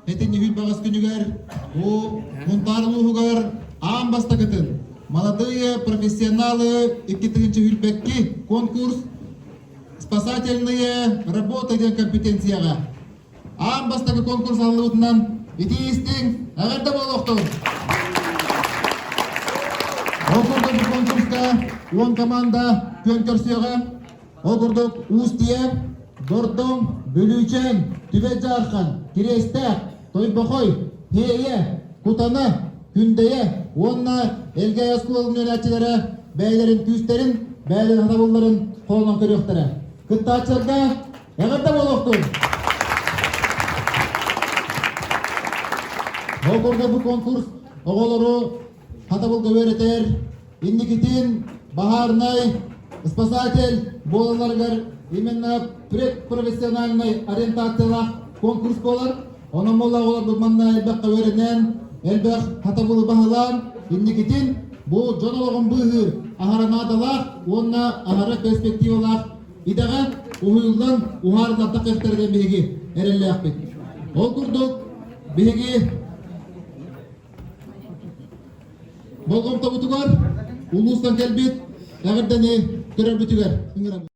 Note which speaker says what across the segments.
Speaker 1: Этинньи баҕас күнүгэр бу Мунтаар улууһугар аан бастакытын «Молодые профессионалы 2022» конкурс «Спасательные работы» диэн компетенцияҕа аан бастакы конкурс аһыллыбытынан итии-истиҥ эҕэрдэ буолуохтун! Ол курдук бу конкурска 10 команда күөн көрсүөҕэ. Ол курдук Уус-Тиэ, Бордоҥ, Бүлүүчээн, Түбэ Дьаархан, Кириэстээх, Тойбохой, Һиэйэ, Кутана, Күндэйэ уонна Элгээйи оскуолатын үөрэнээччилэрэ бэйэлэрин күүстэрин, бэйэлэрин сатабылларын холонон көрүөхтэрэ. Кыттааччыларга эҕэрдэ буолуохтун! Ол курдук бу конкурс оҕолору хатабылга үөрэтэр, инникитин баһаарынай спасатель буолалларыгар именно предпрофессиональнай ориентациялаах конкурс буолар. Онон буолла оҕолорбут манна элбэххэ үөрэнэн, элбэх хатабылы баһылаан, инникитин бу дьон олоҕун быыһыыр аһара наадалаах уонна аһара перспективалаах идэҕэ уһуйуллан уһаарыллан тахсыахтара биһиги эрэллээхпит. Ол курдук биһиги Болҕомтобутугар улуустан кэлбит эҕэрдэни көрөрбүтүгэр ыҥырабыт.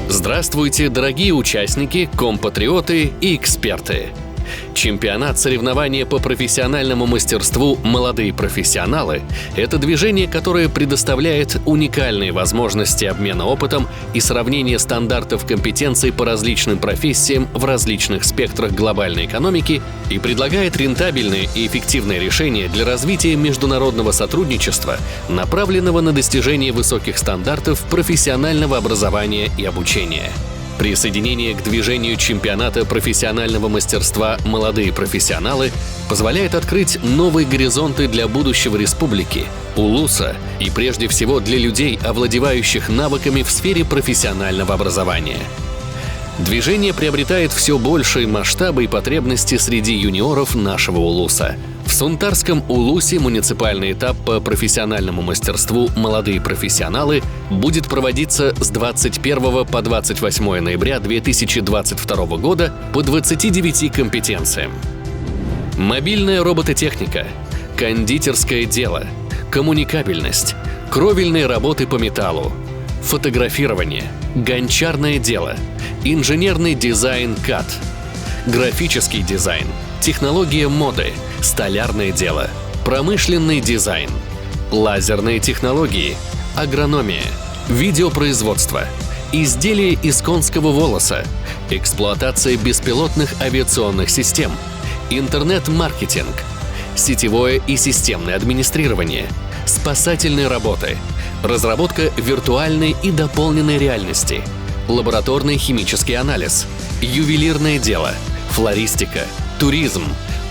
Speaker 2: Здравствуйте, дорогие участники, компатриоты и эксперты! Чемпионат соревнования по профессиональному мастерству «Молодые профессионалы» — это движение, которое предоставляет уникальные возможности обмена опытом и сравнения стандартов компетенций по различным профессиям в различных спектрах глобальной экономики и предлагает рентабельные и эффективные решения для развития международного сотрудничества, направленного на достижение высоких стандартов профессионального образования и обучения. Присоединение к движению чемпионата профессионального мастерства «Молодые профессионалы» позволяет открыть новые горизонты для будущего республики, улуса и прежде всего для людей, овладевающих навыками в сфере профессионального образования. Движение приобретает все большие масштабы и потребности среди юниоров нашего улуса – в Сунтарском Улусе муниципальный этап по профессиональному мастерству «Молодые профессионалы» будет проводиться с 21 по 28 ноября 2022 года по 29 компетенциям. Мобильная робототехника, кондитерское дело, коммуникабельность, кровельные работы по металлу, фотографирование, гончарное дело, инженерный дизайн КАД, графический дизайн, технология моды, столярное дело, промышленный дизайн, лазерные технологии, агрономия, видеопроизводство, изделия из конского волоса, эксплуатация беспилотных авиационных систем, интернет-маркетинг, сетевое и системное администрирование, спасательные работы, разработка виртуальной и дополненной реальности, лабораторный химический анализ, ювелирное дело, флористика, туризм,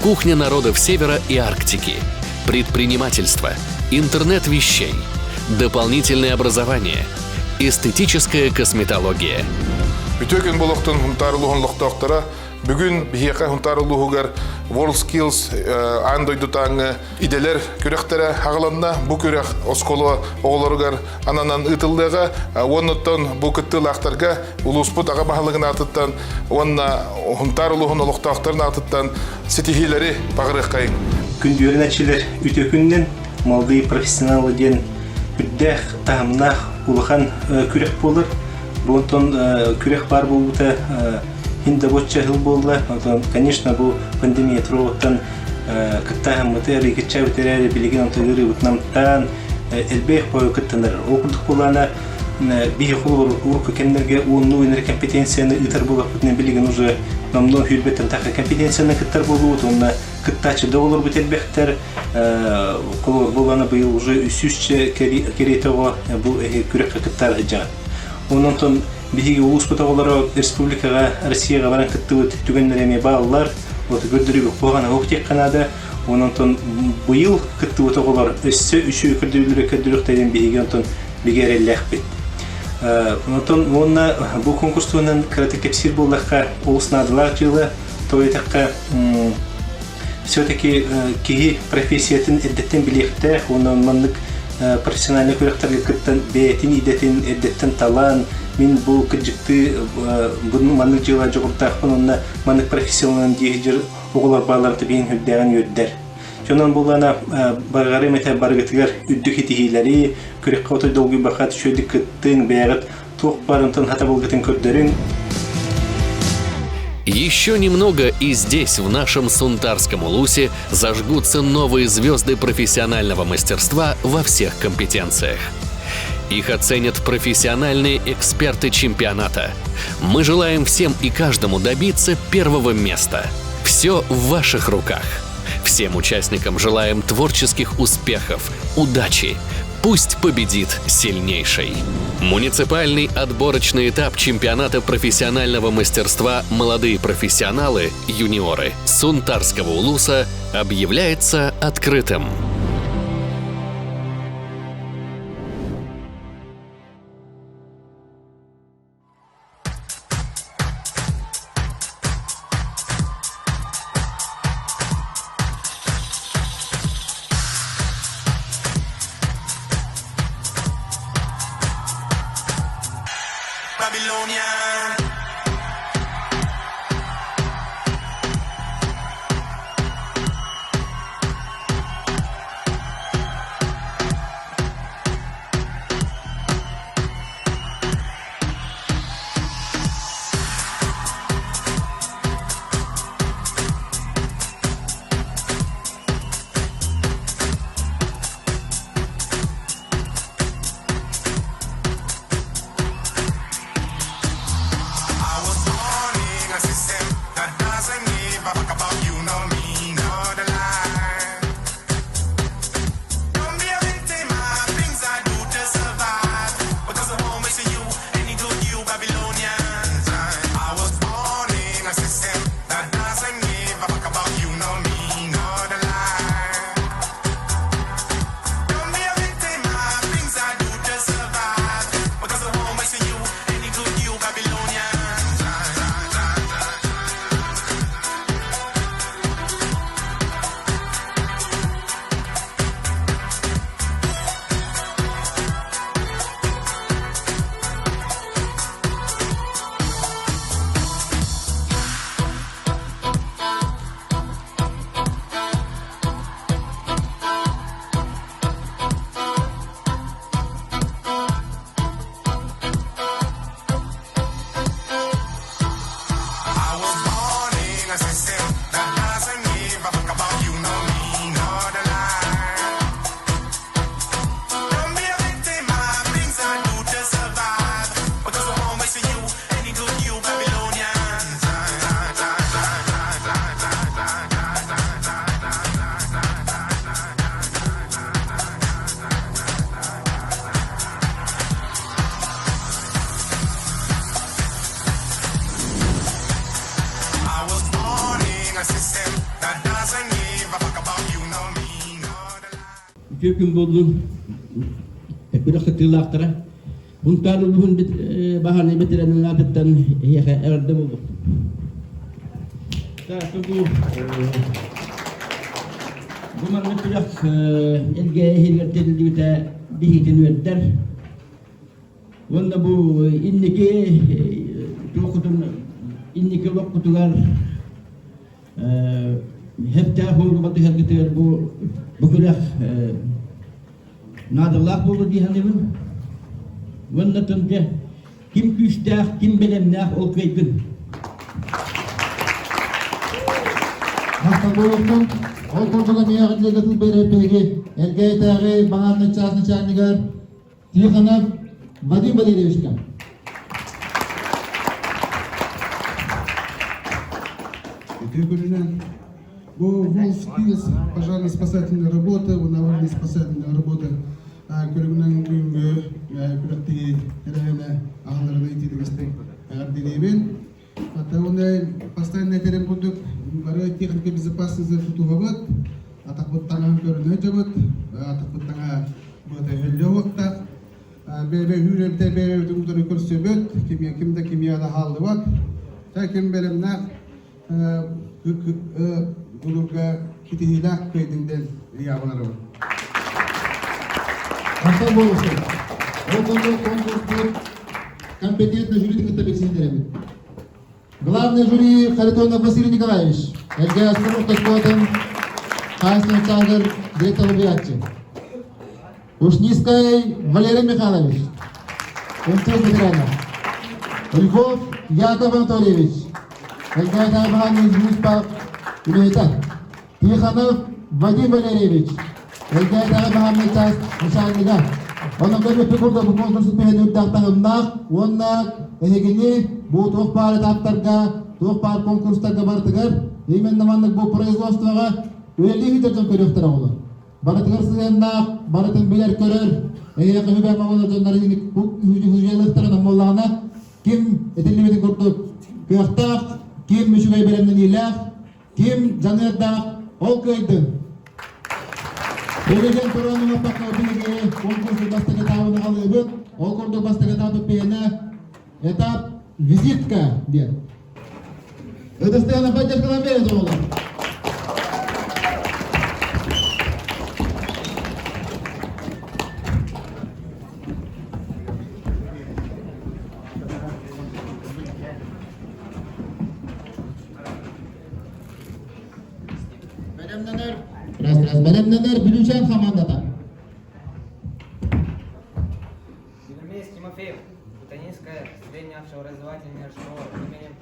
Speaker 2: кухня народов Севера и Арктики, предпринимательство, интернет вещей, дополнительное образование, эстетическая косметология.
Speaker 3: Үтүө күн буолуохтун Хунтаар улууһун олохтоохторо. Бүгүн биһиэхэ Хунтаар улууһугар WorldSkills аан дойдутааҥҥы идэлэр күрэхтэрэ аҕаланна. Бу күрэх оскуола оҕолоругар ананан ыытыллыаҕа. Уоннуттан бу кыттыылаахтарга улууспут аҕа баһылыгын аатыттан уонна Хунтаар улууһун олохтоохторун аатыттан ситиһиилэри баҕарыаххайыҥ.
Speaker 4: Күндүөрүнэччилэр үтүө күнүнэн молодые профессионалы диэн үрдээх таһымнаах улахан күрэх буолар. Бу онтон күрэх баар буолбута иһин да бочча сыл буолла. Онтон, конечно, бу пандемия туругуттан кыттааһыммыты эрийкиччээбит эрээри билигин онтон ыарыыбытын элбэх бойу кыттанар. Ол курдук буолаана биһи холобур урукку кэмнэргэ уоннуу инер компетенцияны ыытар буоллахпытына билигин уже номнуо сүүрбэттэн тахса компетенцияны кыттар буолуубут уонна кыттааччы да олорбут элбэхтэр холобур буолаана быйыл уже сүүсчэ кэриэтэ оҕо бу күрэххэ кыттар сылдьаҕыт. Онон биһиги улууспут оҕолоро республикаҕа, Россияҕа баран кыттыбыт түгэннэрэ эмиэ бааллар. Вот көрдөрүүгү куһаҕана суох диэххэ наада. Онон быйыл кыттыбыт оҕолор өссө үчүгэй көрдөрүүлэри көрдөрүөхтэрин биһиги онтон бигэ эрэллээхпит. Онтон уонна бу конкурс туһунан кыратык кэпсиир буоллахха, олус наадалаах дьыала. Тоҕо диэтэххэ, все-таки киһи профессиятын эрдэттэн билиэхтээх уонна маннык профессиональнай күрэхтэргэ кыттан бэйэтин идэтин эрдэттэн талан мин бу кырдьыктыы бу маннык дьыала дьоҕурдаахпын уонна маннык профессионалын дии сылдьар оҕолор баалларын тэбиин үрдээҕин үөрдэр. Дьонон буллана барҕарым этэ барыгытыгар үрдүк итиһиилэри, күрэххэ отой долгуйбакка үчүгэйдик кыттыҥ, бэйэҕит туох барынтан хатабылгытын көрдөрүҥ.
Speaker 2: Еще немного и здесь, в нашем Сунтарском Улусе, зажгутся новые звезды профессионального мастерства во всех компетенциях. Их оценят профессиональные эксперты чемпионата. Мы желаем всем и каждому добиться первого места. Все в ваших руках. Всем участникам желаем творческих успехов, удачи, Пусть победит сильнейший. Муниципальный отборочный этап чемпионата профессионального мастерства «Молодые профессионалы. Юниоры» Сунтарского улуса объявляется открытым.
Speaker 5: Үтүө күн буоллун күрэх кыттыылаахтара. Хунтаар улууһун баһааны бэтэрээнин аатыттан эһиэхэ эҕэрдэ буолуохтун. Бу бу маннык күрэх Элгээйи иһигэр тэриллибитэ биһигитин үөрдэр. Уонна бу инники туоххутун инники олоххутугар Хэптээх буолуу батыһаргытыгар бу бу күрэх наадалаах буолуо дии саныыбын. Уонна дьэ ким күүстээх, ким бэлэмнээх ол кыайдын.
Speaker 1: Махтал буолуохтун. Ол курдук эмиэ эҕэрдэлэргитин биэрэр биһиги Элгээйитээҕи баһаарынай чаас начальнигар Тихонов Вадим Валерьевичка.
Speaker 6: Үтүө күнүнэн. Бу WorldSkills пожарно-спасательная работа, аварийно-спасательная работа көрүҥүнэн бүгүҥҥү күрэхтэһии тэрээһинэ аһылларына итиитигистик эҕэрдэлиибин. Уонна постоянно этэрим курдук бары техника безопасности тутуһабыт, атахпыт таҥаһын көрүнэ сылдьабыт, атахпыт таҥаһа быата өһүллүө уоттаах. Бэйбэ үүрэмтэ бэйбэбитин утары көрсөбүт, ким, ким да кимиэхэ да хааллыбат. Ким бэлэмнээх дулурга китиһиилээх кыайдын диэн ыйаабын арабын.
Speaker 1: Махтал буолуохтун. Ол курдук конкурспут компетентный жюри кытта билсиһиннэрэбит. Главный жюри Харитонов Василий Николаевич, Элгэ Астамов Тоскуотун, Хаайсын Чаагыр, директор убуйааччы. Ушницкай Валерий Михайлович, МТС ветерана. Львов Яков Анатольевич, Элгэ Тайбахан Юзмуспа үлэһитэ. Тихонов Вадим Валерьевич, Элгээйдээҕи баһаарынай чаас начальнига. Онон көрбүппүт курдук бу конкурс түһэн үрдээх таһымнаах уонна эһигини бу туох баар этаптарга, туох баар конкурстарга барытыгар именно маннык бу производствоҕа үлэлии сылдьар дьон көрүөхтэрэ оҕолор. Барытыгар сыһыаннаах, барытын билэр-көрөр, эһиэхэ үбэ мабылар дьоннор үһү буоллаҕына, ким этиллибитин курдук кыахтаах, ким үчүгэй бэлэмнэниилээх, Ким дьаныардаах, ол кыайдын. Билигин туран ылаппакка биһиги конкурсу бастакы этабын аҕалыыбыт. Ол курдук бастакы этапы пиэнэ этап визитка диэн. Ытыстыгана поддержкалар берет оҕолор. Бэлэмнэнэр. Раз, раз. Бэлэмнэнэр Бүлүүчээн хамаандата.
Speaker 7: Юнармеец Тимофеев, Бутанинская средняя общеобразовательная школа именем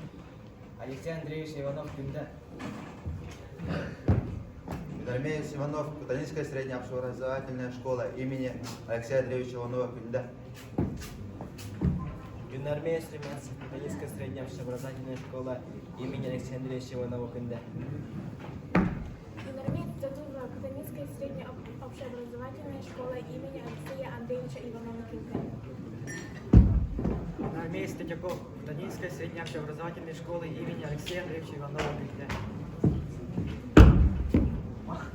Speaker 7: Алексея Андреевича Иванов-Күндэ.
Speaker 8: Юнармеец Иванов, Кутанинская средняя общеобразовательная школа имени Алексея Андреевича Иванова-Күндэ.
Speaker 7: Юнармеец Румянцев, Кутанинская средняя общеобразовательная школа имени Алексея Андреевича Иванова-Күндэ.
Speaker 9: Юнармеец Татурова, Кутанинская средняя общеобразовательная школа имени Алексея Андреевича Иванова-Күндэ.
Speaker 7: Юнармеец Третьяков, Кутанинская средняя общеобразовательная школа имени Алексея Андреевича Иванова-Күндэ.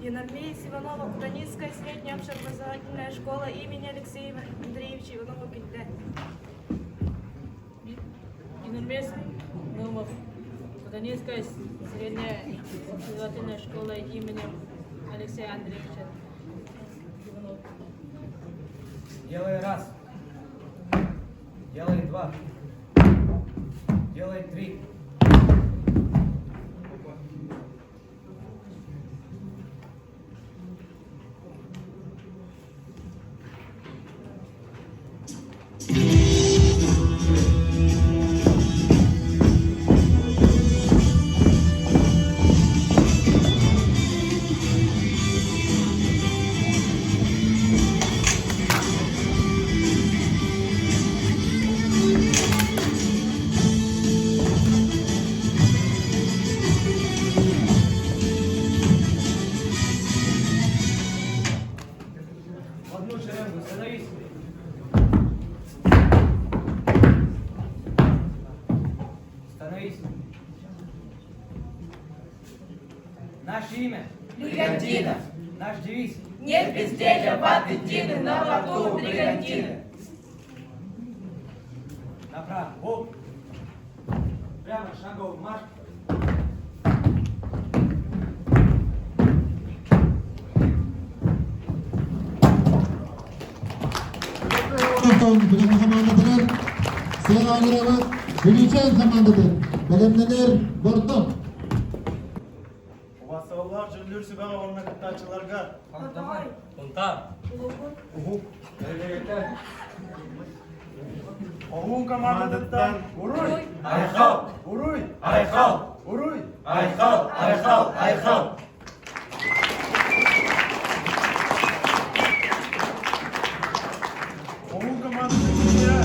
Speaker 9: Юнармеец Иванова, Кутанинская средняя общеобразовательная школа имени Алексея Андреевича Иванова-Күндэ.
Speaker 10: Юнармеец Наумов, Кутанинская средняя общеобразовательная школа имени Алексея Андреевича Иванова.
Speaker 7: Делай раз. Делай два. Делай три. В одну шеренгу становись. Становись. Наше имя.
Speaker 11: Бригантина.
Speaker 7: Наш девиз.
Speaker 11: Нет безделья, ваты Дины, на борту бригантины.
Speaker 7: Направо. Прямо шагов марш.
Speaker 1: Бүтүн хамаандатыгар сыана оҥоробут Бүлүүчээн хамаандатын бэлэмнэнэр Бордоҥ.
Speaker 12: Убастабыллаах дьүүллүүр сүбэҕэ уонна кыттааччыларга
Speaker 11: Хотоҕой.
Speaker 7: Унтаар.
Speaker 11: Улугур.
Speaker 12: Уһук. Оһуун командатыттан Уруй!
Speaker 7: Айхал!
Speaker 12: Уруй!
Speaker 7: Айхал!
Speaker 12: Уруй!
Speaker 7: Айхал! Айхал! Айхал!
Speaker 12: Оһуун командатын девиһэ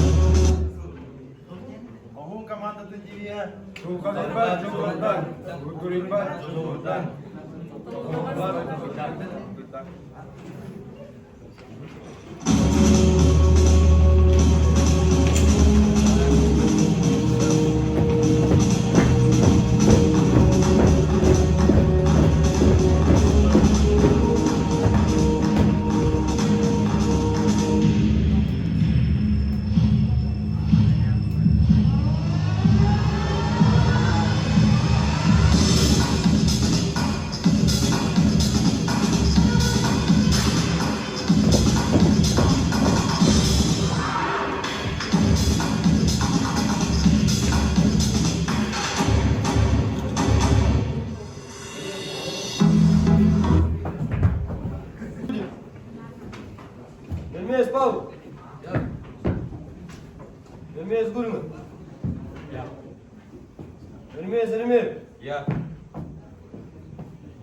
Speaker 12: Оһуун командатын девиһэ Чулҕанырба Чулҕантан Уйгуруйба Чулууртан
Speaker 7: Ермес Павлов. Я. Ермес Гурман. Я. Ермес Еремеев. Я.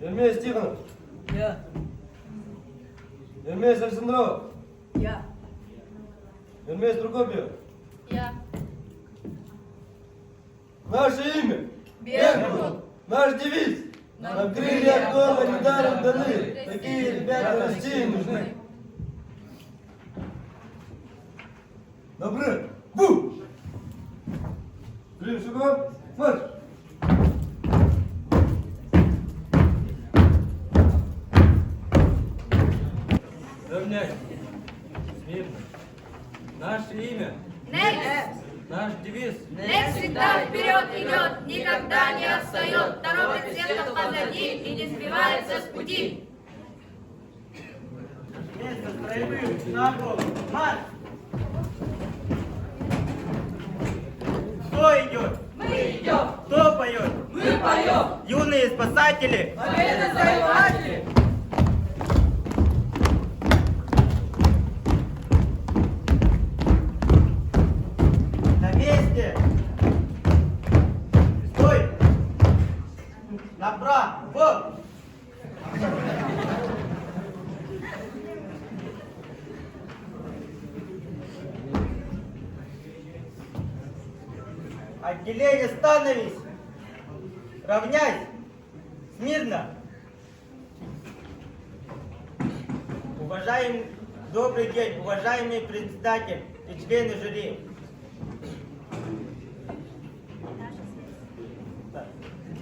Speaker 7: Ермес Тихонов. Я. Ермес Александров.
Speaker 11: Я.
Speaker 7: Ермес Прокопьев.
Speaker 11: Я.
Speaker 7: Наше имя.
Speaker 11: Беркут.
Speaker 7: Наш девиз. Нам крылья дома недаром даны. Такие ребята России нужны. Добры. Бу! Клим шагом. Марш!
Speaker 13: Равняйся. Смирно. Наше имя.
Speaker 11: Next!
Speaker 13: Наш девиз.
Speaker 11: Next всегда вперед идет, никогда не отстает, торопит всех позади и не сбивается с пути.
Speaker 12: Место строевым шагом марш! Кто идет?
Speaker 11: Мы идем!
Speaker 12: Кто поет?
Speaker 11: Мы поем!
Speaker 12: Юные спасатели!
Speaker 11: Победы завоеватели!
Speaker 12: На месте! Стой! Направо! Отделение становись! Равняйсь! Смирно! Уважаемый, добрый день, уважаемый председатель и члены жюри.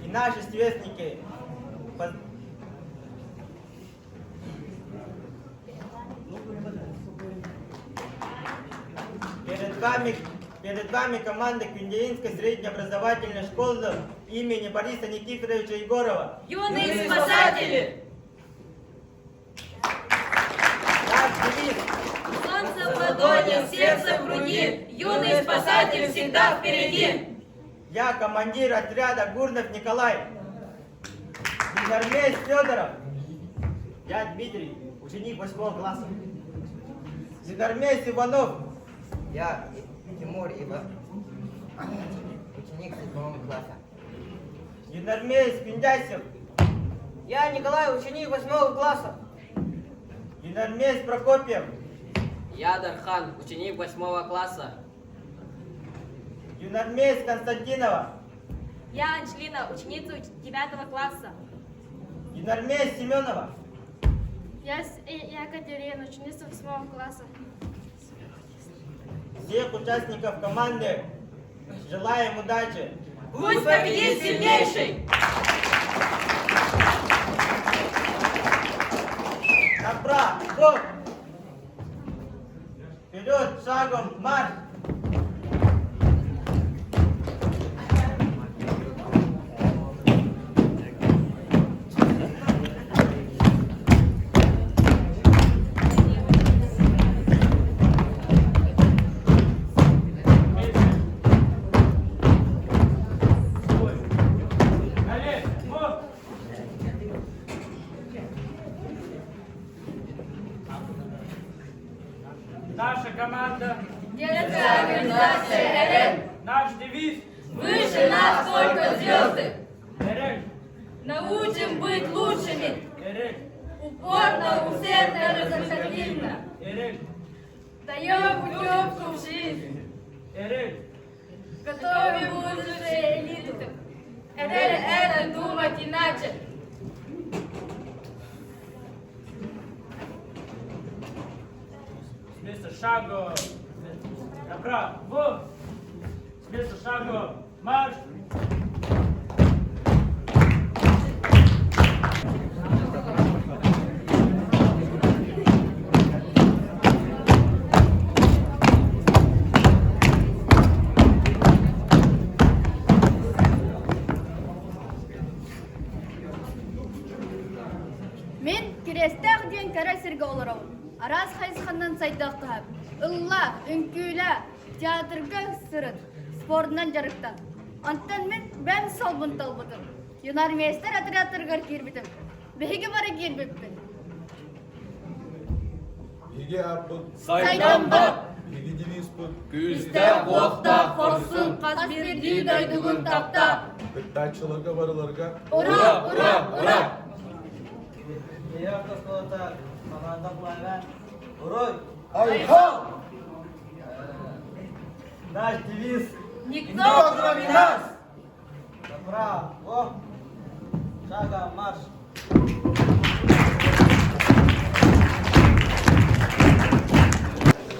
Speaker 12: И наши сверстники. Перед вами, перед вами команда Кюндеинской среднеобразовательной школы имени Бориса Никифоровича Егорова.
Speaker 11: Юные спасатели!
Speaker 12: Наш девиз
Speaker 11: Солнце в ладони, сердце в груди, юный спасатель всегда впереди.
Speaker 12: Я командир отряда Гурнов Николай. Юнармеец Федоров.
Speaker 7: Я Дмитрий, ученик восьмого класса.
Speaker 12: Юнармеец Иванов.
Speaker 7: Я Тимур Иван, ученик седьмого класса.
Speaker 12: Юнармеец Пиндясев.
Speaker 7: Я Николай, ученик восьмого класса.
Speaker 12: Юнармеец Прокопьев.
Speaker 7: Я Дархан, ученик восьмого класса.
Speaker 12: Юнармеец Константинова.
Speaker 9: Я Анжелина, ученица девятого класса.
Speaker 12: Юнармеец Семенова.
Speaker 9: Я, я Катерина, ученица восьмого класса.
Speaker 12: Всех участников команды желаем удачи.
Speaker 11: Пусть победит сильнейший!
Speaker 12: Направо! Вперед, шагом, марш!
Speaker 13: Наша команда.
Speaker 11: Детская организация РН.
Speaker 13: Наш девиз.
Speaker 11: Выше нас только звезды.
Speaker 13: Эрель.
Speaker 11: Научим быть лучшими.
Speaker 13: Эрель.
Speaker 11: Упорно, усердно, результативно.
Speaker 13: Эрель.
Speaker 11: Даем путевку в жизнь.
Speaker 13: Эрель.
Speaker 11: Готовим будущую элиту. Эрель это думать иначе.
Speaker 13: С места шагом. Направо. С места шагом. Марш.
Speaker 14: Мин Кириэстээх диэн кэрэ сиргэ олоробун. Араас хайысханан сайдыахтаһар. Ылла, үҥкүүлээ, театрга сырыт, спордунан дьарыктан. Онтон мин бэйэм суолбун талбытым. Юнармейстар отрядтарыгар киирбитим. Биһиги бары киирбиппит.
Speaker 15: Биһиги ааппыт
Speaker 11: Сайдаммыт!
Speaker 15: Биһиги девизпыт
Speaker 11: Күүстээх-уохтаах хорсун хас биирдии дойдугун тапта!
Speaker 15: Кыттааччыларга барыларга
Speaker 11: Ура! Ура! Ура!
Speaker 7: Ийэ оскуолата команда Пламя. Уруй!
Speaker 15: Айхал!
Speaker 7: Наш девиз
Speaker 11: Никто, кроме нас!
Speaker 7: Направо! Шагом марш!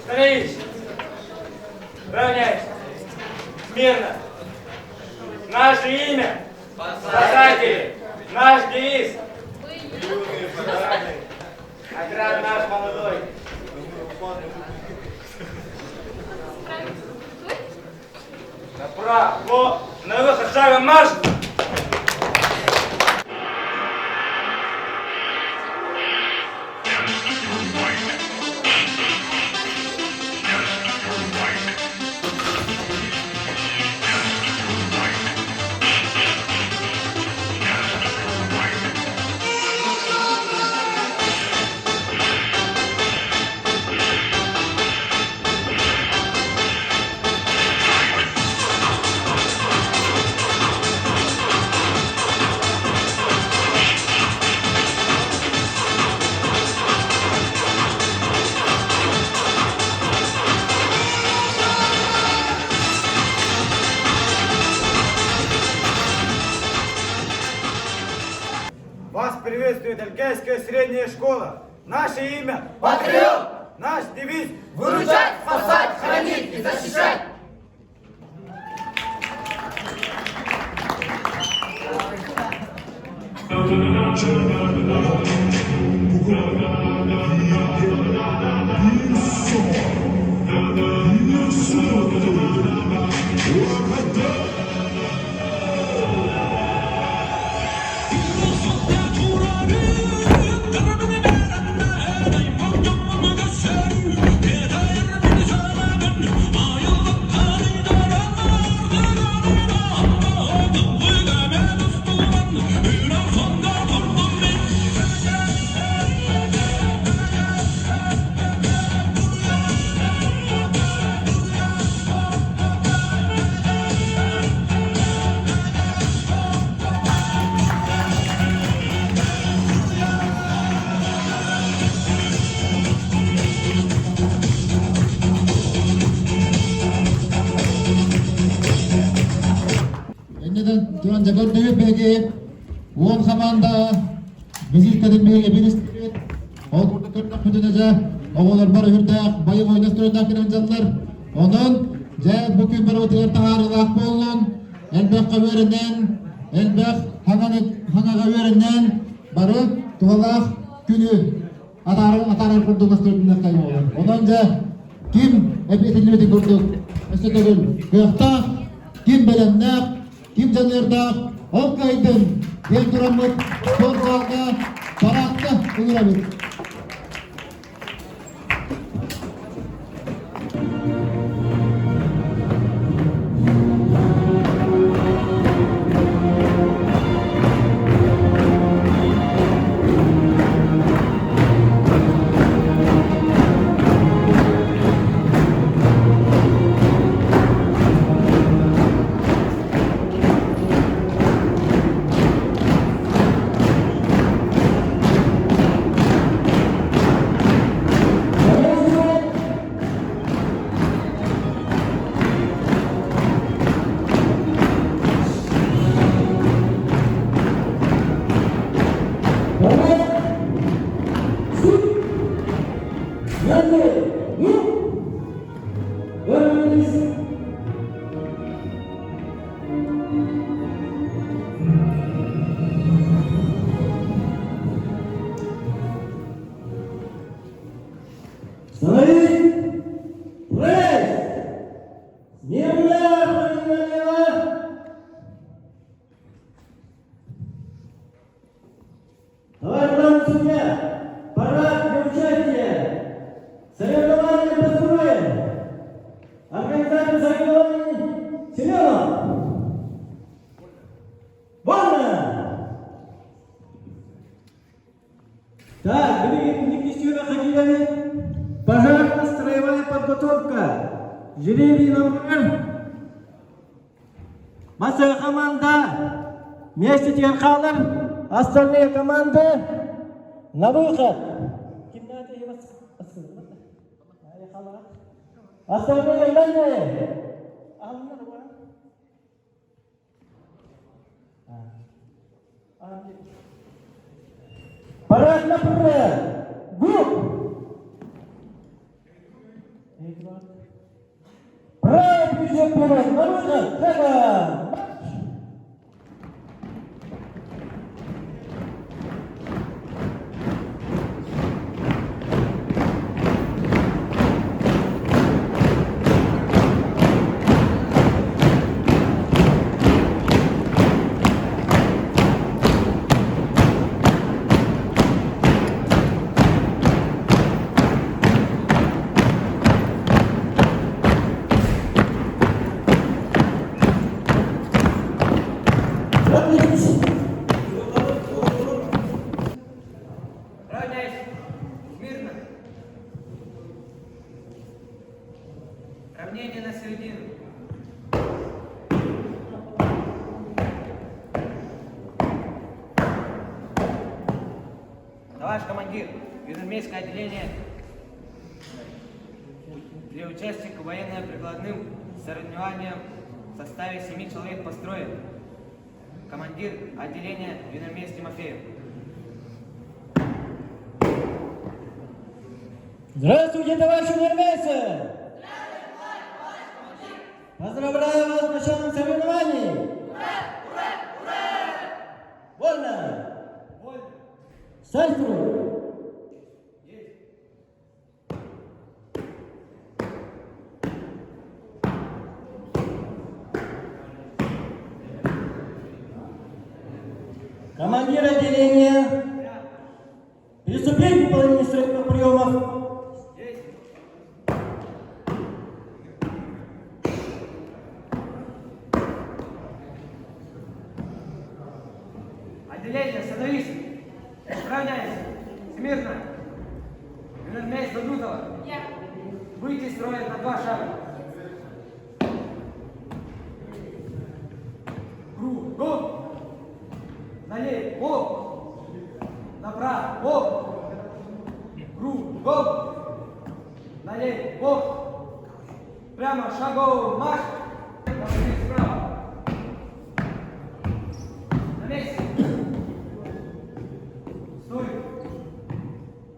Speaker 13: Становись! Равняйся! Смирно! Наше имя Спасатели! Наш девиз! Отряд наш молодой! Направо! На выход шагом марш!
Speaker 12: Вас приветствует Алькайская средняя школа. Наше имя –
Speaker 11: Патриот!
Speaker 12: Наш девиз –
Speaker 11: Выручать, спасать, хранить и защищать!
Speaker 1: Эннеден туран дьэ бэги уон хамаанда визиткатын биһиги билистибит. Ол курдук көрдөхпүтүнэ дьэ оҕолорбор үрдээх бойобуой настроеннаах кэлэн дьаллар. Онон дьэ бу күн барыбытыгар таһаарыылаах буоллун, элбэххэ үөрэнэн, элбэх хаҥаҕа үөрэнэн бары туһалаах күнү атаарар курдук настроеннаах буолар. Онон дьэ ким этиллибитин курдук өссө төгүл кыахтаах, ким бэлэмнээх, ким дьаныардаах, ол кыайдын диэн тураммыт спортзалга параадка ыҥырабыт.
Speaker 5: Товарищ судья, пора для участия. Соревнования построен. Организатор соревнований Семенов. Вольно! Так, билигин иккис түһүмэххэ киирэбит. Пожарно-строевая подготовка. Жребий номер. Масса команда. Вместе Терхалар. Остальные команды на выход. Остальные главные. Парад направо! Гуп! Правое плечо вперед! На выход! Шагом!
Speaker 13: Равняйсь! Смирно! Равнение на середину. Товарищ командир, юнармейское отделение для участников военно-прикладным соревнованиям в составе семи человек построен. Командир отделения юнармейц Тимофеев.
Speaker 5: Здравствуйте, товарищи юнармейцы! Поздравляю вас с началом соревнований! Ура! Ура! Ура! Вольно! Вольно! Стань строй! Командир отделения, приступить к выполнению строевых приемов.
Speaker 13: Отделение, становись! Равняйся! Смирно! Юнармейц Дудутова!
Speaker 9: Я.
Speaker 13: Выйти из строя на два шага. Кругом! Налево! Направо! Кругом! Налево! Прямо шагом марш! Командир справа! На месте! Стой!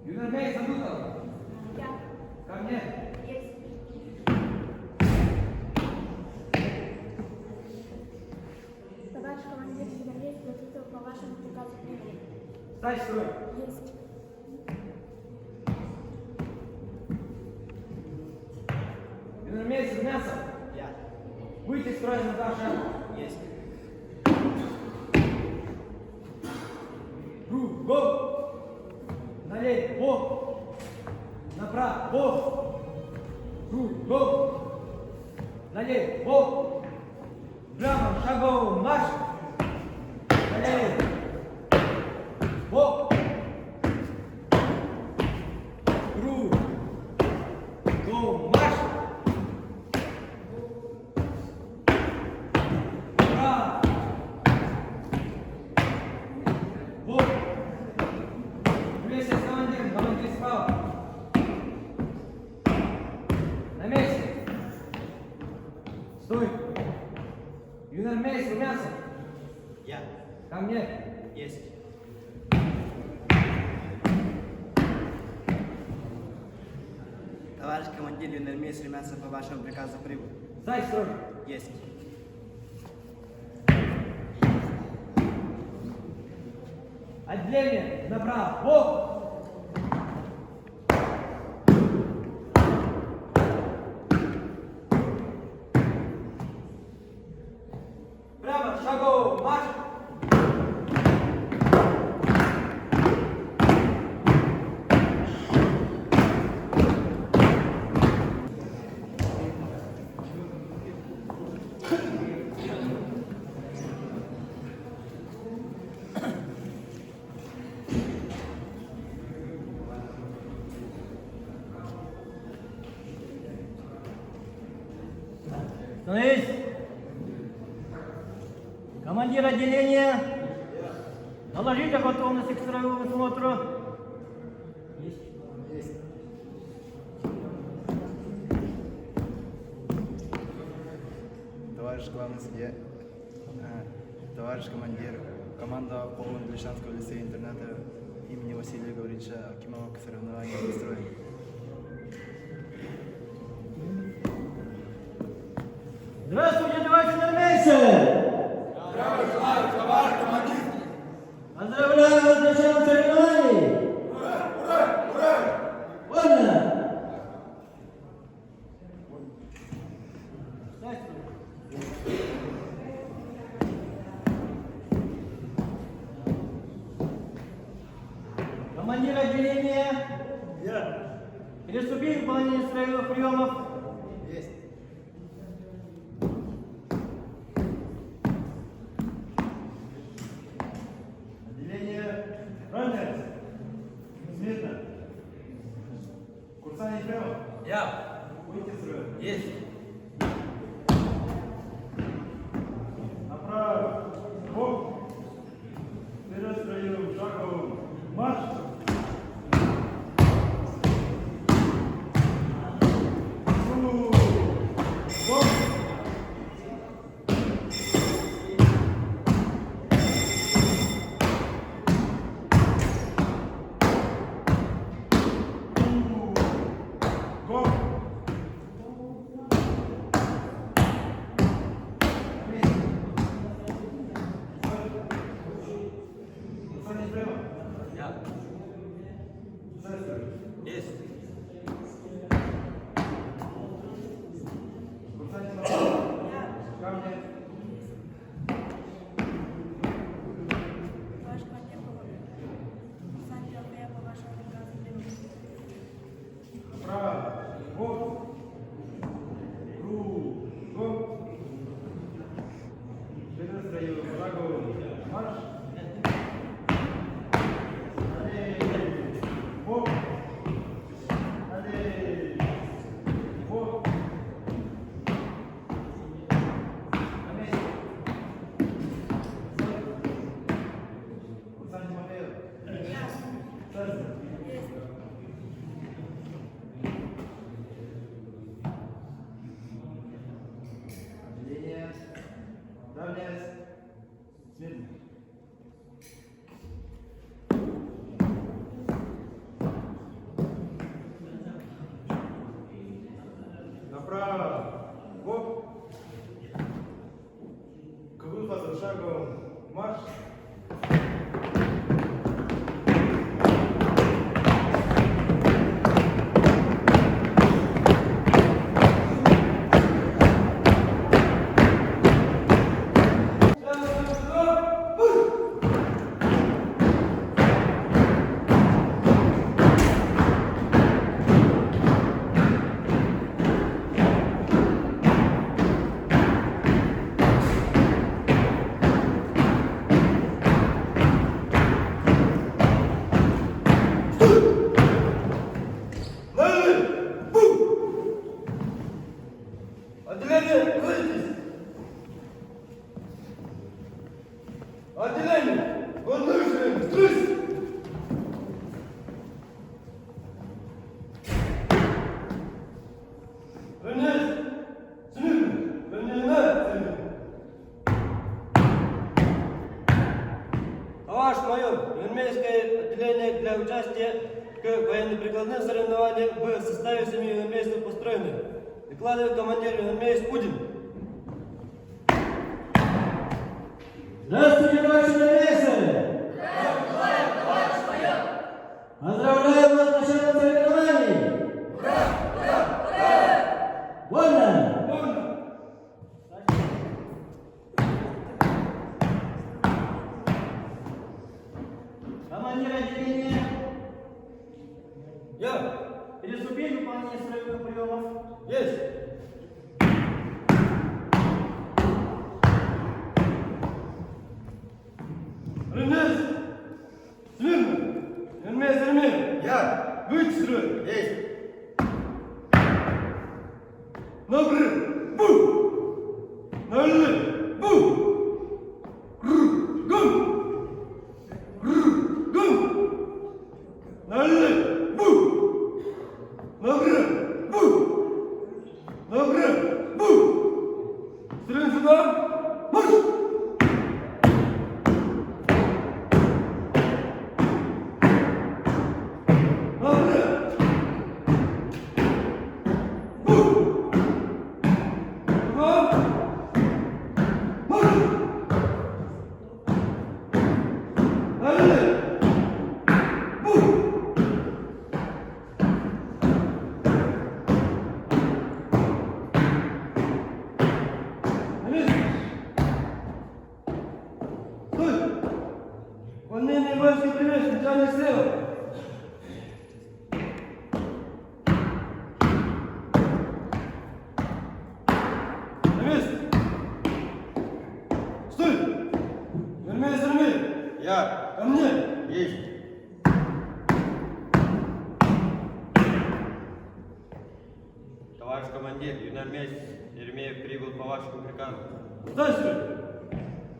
Speaker 13: Юнармейц Дудутова!
Speaker 9: Я.
Speaker 13: Ко мне!
Speaker 9: Есть. Товарищ командир юнармейц Дудутов по вашему приказу прибыли.
Speaker 13: Стать в строй!
Speaker 9: Есть.
Speaker 13: Юнармейц Румянцев!
Speaker 7: Я.
Speaker 13: Выйти из строя на два шага.
Speaker 7: Есть.
Speaker 13: Кругом! Налево! Направо! Кругом! Налево! Прямо шагом марш! Налево! Кругом марш! Право! Вот! Вместе с командиром, командир справа. На месте. Стой. Юнармейц Румянцев.
Speaker 7: Я.
Speaker 13: Ко мне.
Speaker 7: Есть. Товарищ командир юнармейц Румянцев по вашему приказу прибыл.
Speaker 13: Стать в строй.
Speaker 7: Есть.
Speaker 13: Отделение направо. Прямо шагом марш. Становись! Командир отделения, доложите о готовности к строевому смотру. Есть.
Speaker 8: Есть. Товарищ главный судья, товарищ командир, команда полон Лишанского лицея-интерната имени Василия Гавриловича Акимова к соревнованиям построен.
Speaker 13: Здравствуйте, товарищи армейцы!
Speaker 15: Здравия товарищ командир!
Speaker 13: Поздравляю вас с началом соревнований!
Speaker 15: Ура! Ура! Ура!
Speaker 13: Вольно! Командир отделения.
Speaker 12: Я.
Speaker 13: Приступи к выполнению строевых приемов.
Speaker 8: Есть.
Speaker 12: Отделение равняйся. Смирно. Курсант Ефремов.
Speaker 13: Я.
Speaker 12: Выйти в строй.
Speaker 13: Есть.
Speaker 12: Направо. Бок. Вперед строевым шагом. Марш. Бок. Бок. Курсант Ефремов.
Speaker 13: Я. Есть.
Speaker 12: Курсант Тимофеев. Ко мне.
Speaker 9: Товарищ командир, курсант Тимофеев, по вашему приказу прибыл.
Speaker 12: Направо. Бок. Кругом. Вперед строевым шагом. Марш. Налево. Бок. Налево. Бок. На месте. Стой. Курсант Тимофеев. Царство.
Speaker 9: Есть.
Speaker 12: Отделение. Равняйсь. Смирно. Направо. Бок. К выходу шагом марш. Отделение, выйдите! Отделение! Воздушный, стройся! Равняйсь! Смирно! Равняйся! Смирно!
Speaker 13: Товарищ майор, юнармейское отделение для участия к военно-прикладным соревнованиям в составе семи юнармейцев построены. Докладывает командир юнармеец Пудин. Здравствуйте, товарищи юнармейцы! Поздравляем вас с началом соревнований! Ура! Ура! Ура! Вольно!
Speaker 12: Вольно!
Speaker 13: Командир отделения. Я. Приступить к выполнению строевых приемов.
Speaker 12: Есть! Равняйсь! Смирно! Юнармеец Еремеев!
Speaker 8: Я.
Speaker 12: Выйти в строй!
Speaker 8: Есть.
Speaker 12: Направо! Бу!
Speaker 13: Нагры! Бу! Нагры! Бу! Стрель сюда! Марш! Нагры! Бу! Кругом! Марш! Налево! Бу! На месте! Стой! Волнение воинский привет, центральный слева! На месте! Стой! Вермей, вермей!
Speaker 12: Я!
Speaker 13: Ко мне!
Speaker 12: Есть! Товарищ командир, юнармеец Еремеев прибыл по вашему приказу.
Speaker 13: Сдай сюда!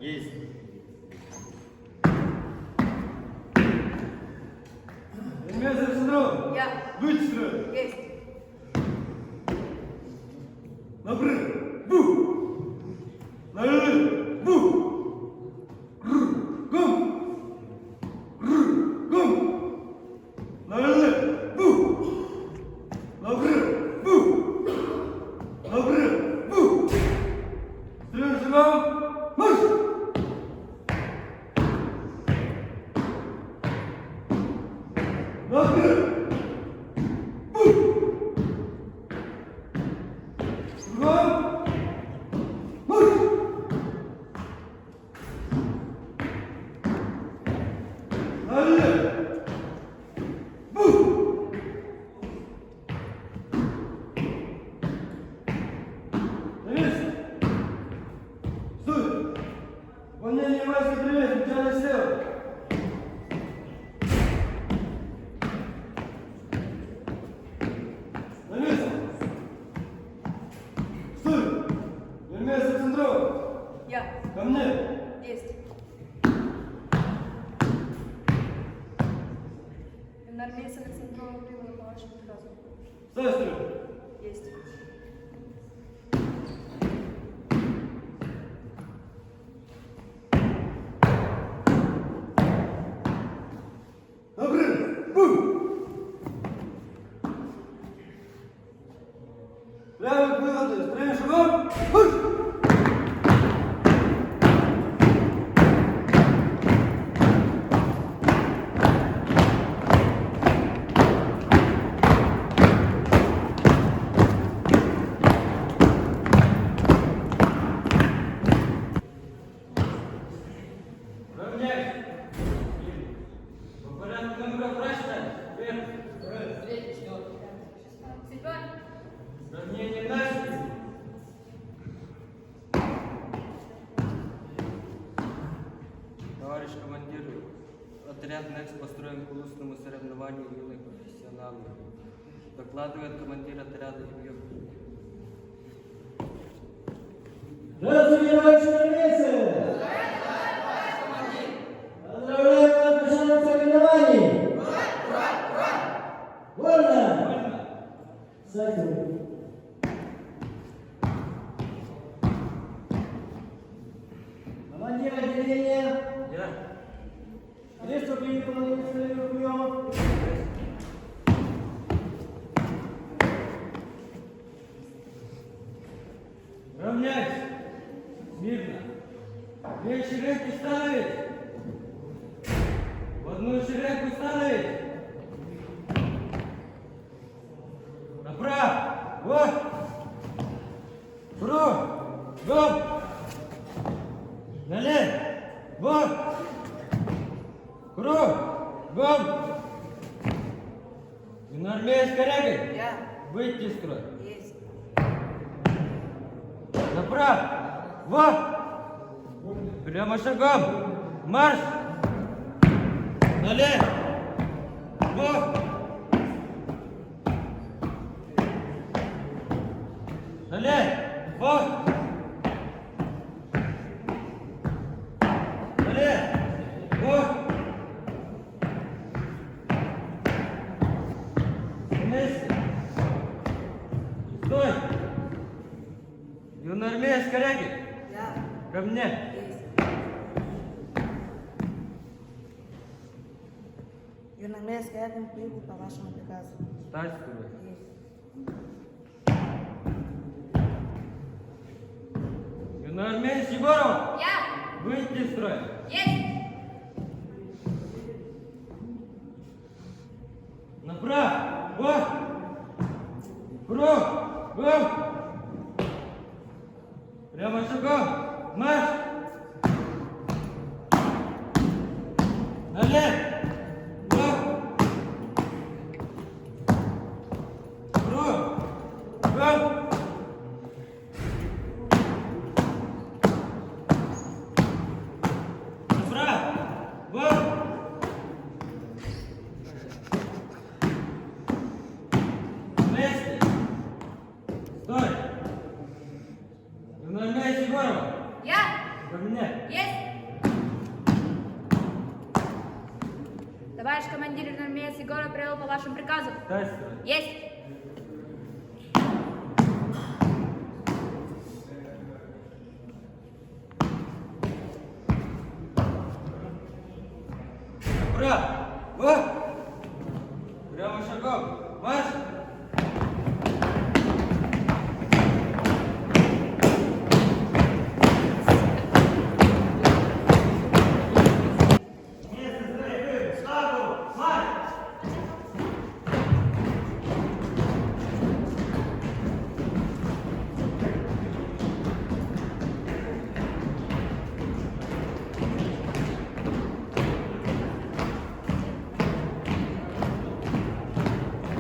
Speaker 12: Есть!
Speaker 13: Еремеев Александрова!
Speaker 14: Я.
Speaker 13: Выйти из строя!
Speaker 14: Есть.
Speaker 13: Набры! Бу! Налево! Бу! Ру! Гум! Ру! Гум! Налево! Бу! Набры! Бу! Набры! Бу! Стрель шагом! Марш! Набры! Бу! Кругом! Марш! Налево! Бу! На месте! Стой! Волнение воинский привет, центральный слева! На месте! Стой! Еремеев Александрова!
Speaker 14: Я.
Speaker 13: Ко мне!
Speaker 14: Есть. Юнармеец Александрова прибыла по вашему приказу.
Speaker 13: Стой, строй!
Speaker 14: Есть.
Speaker 13: Набры! Бу! Прямо к выходу! Строим шагом! Марш!
Speaker 12: Равняйсь! По порядку номеров рассчитали? Первый, второй,
Speaker 10: Третий, четвертый.
Speaker 14: Седьмой.
Speaker 12: Сравнение начали.
Speaker 7: Товарищ командир, отряд НЕКС построен к улусному соревнованию юных профессионалов. Докладывает командир отряда Ильев.
Speaker 13: Здравствуйте, товарищи армейцы! Поздравляю вас с началом соревнований! Вольно! Садитесь. Командир отделения.
Speaker 12: Я.
Speaker 13: Приступили к выполнению строевых приемов.
Speaker 12: Равняйсь! Смирно! Две шеренги ставить! В одну шеренгу ставить! Направо! Вот! Кругом! Налево! Вот! Кругом! Юнармеец Корягин!
Speaker 11: Я.
Speaker 12: Выйти из строя!
Speaker 11: Есть.
Speaker 12: Направо! Вот! Прямо шагом! Марш! Налево! Вот! Налево! Вот! Налево! Вот! На месте!
Speaker 7: Юноармеец Корягин. Я. Ко мне.
Speaker 16: Есть. Юноармеец Корягин прибыл по вашему приказу.
Speaker 7: Встать, строй.
Speaker 16: Есть.
Speaker 7: Юноармеец Егорова.
Speaker 11: Я.
Speaker 7: Выйти из строя.
Speaker 11: Есть.
Speaker 7: Направо! Кругом! Прямо шагом! Марш! Налево! Кругом! Направо! Вместе! Стой! Юноармеец Егорова!
Speaker 11: Я.
Speaker 7: Ко мне!
Speaker 11: Есть. Товарищ командир юноармеец Егоров прибыл по вашему приказу.
Speaker 7: Встать, строй!
Speaker 11: Есть.
Speaker 7: Направо! Прямо шагом! Марш!
Speaker 12: Место строевым, шагу, марш!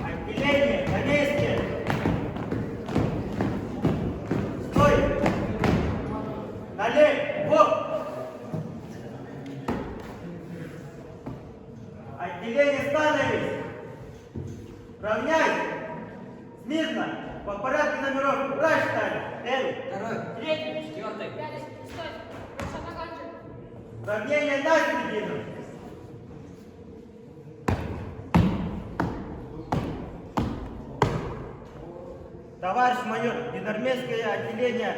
Speaker 12: Отделение на месте! Стой! Налево! Отделение становись! Равняйсь! Смирно! По порядку номеров рассчитали! Первый,
Speaker 7: Второй,
Speaker 10: Третий.
Speaker 7: четвертый.
Speaker 10: Пятый. Шестой. Расчет окончен.
Speaker 12: Равнение на середину! Товарищ майор, юноармейское отделение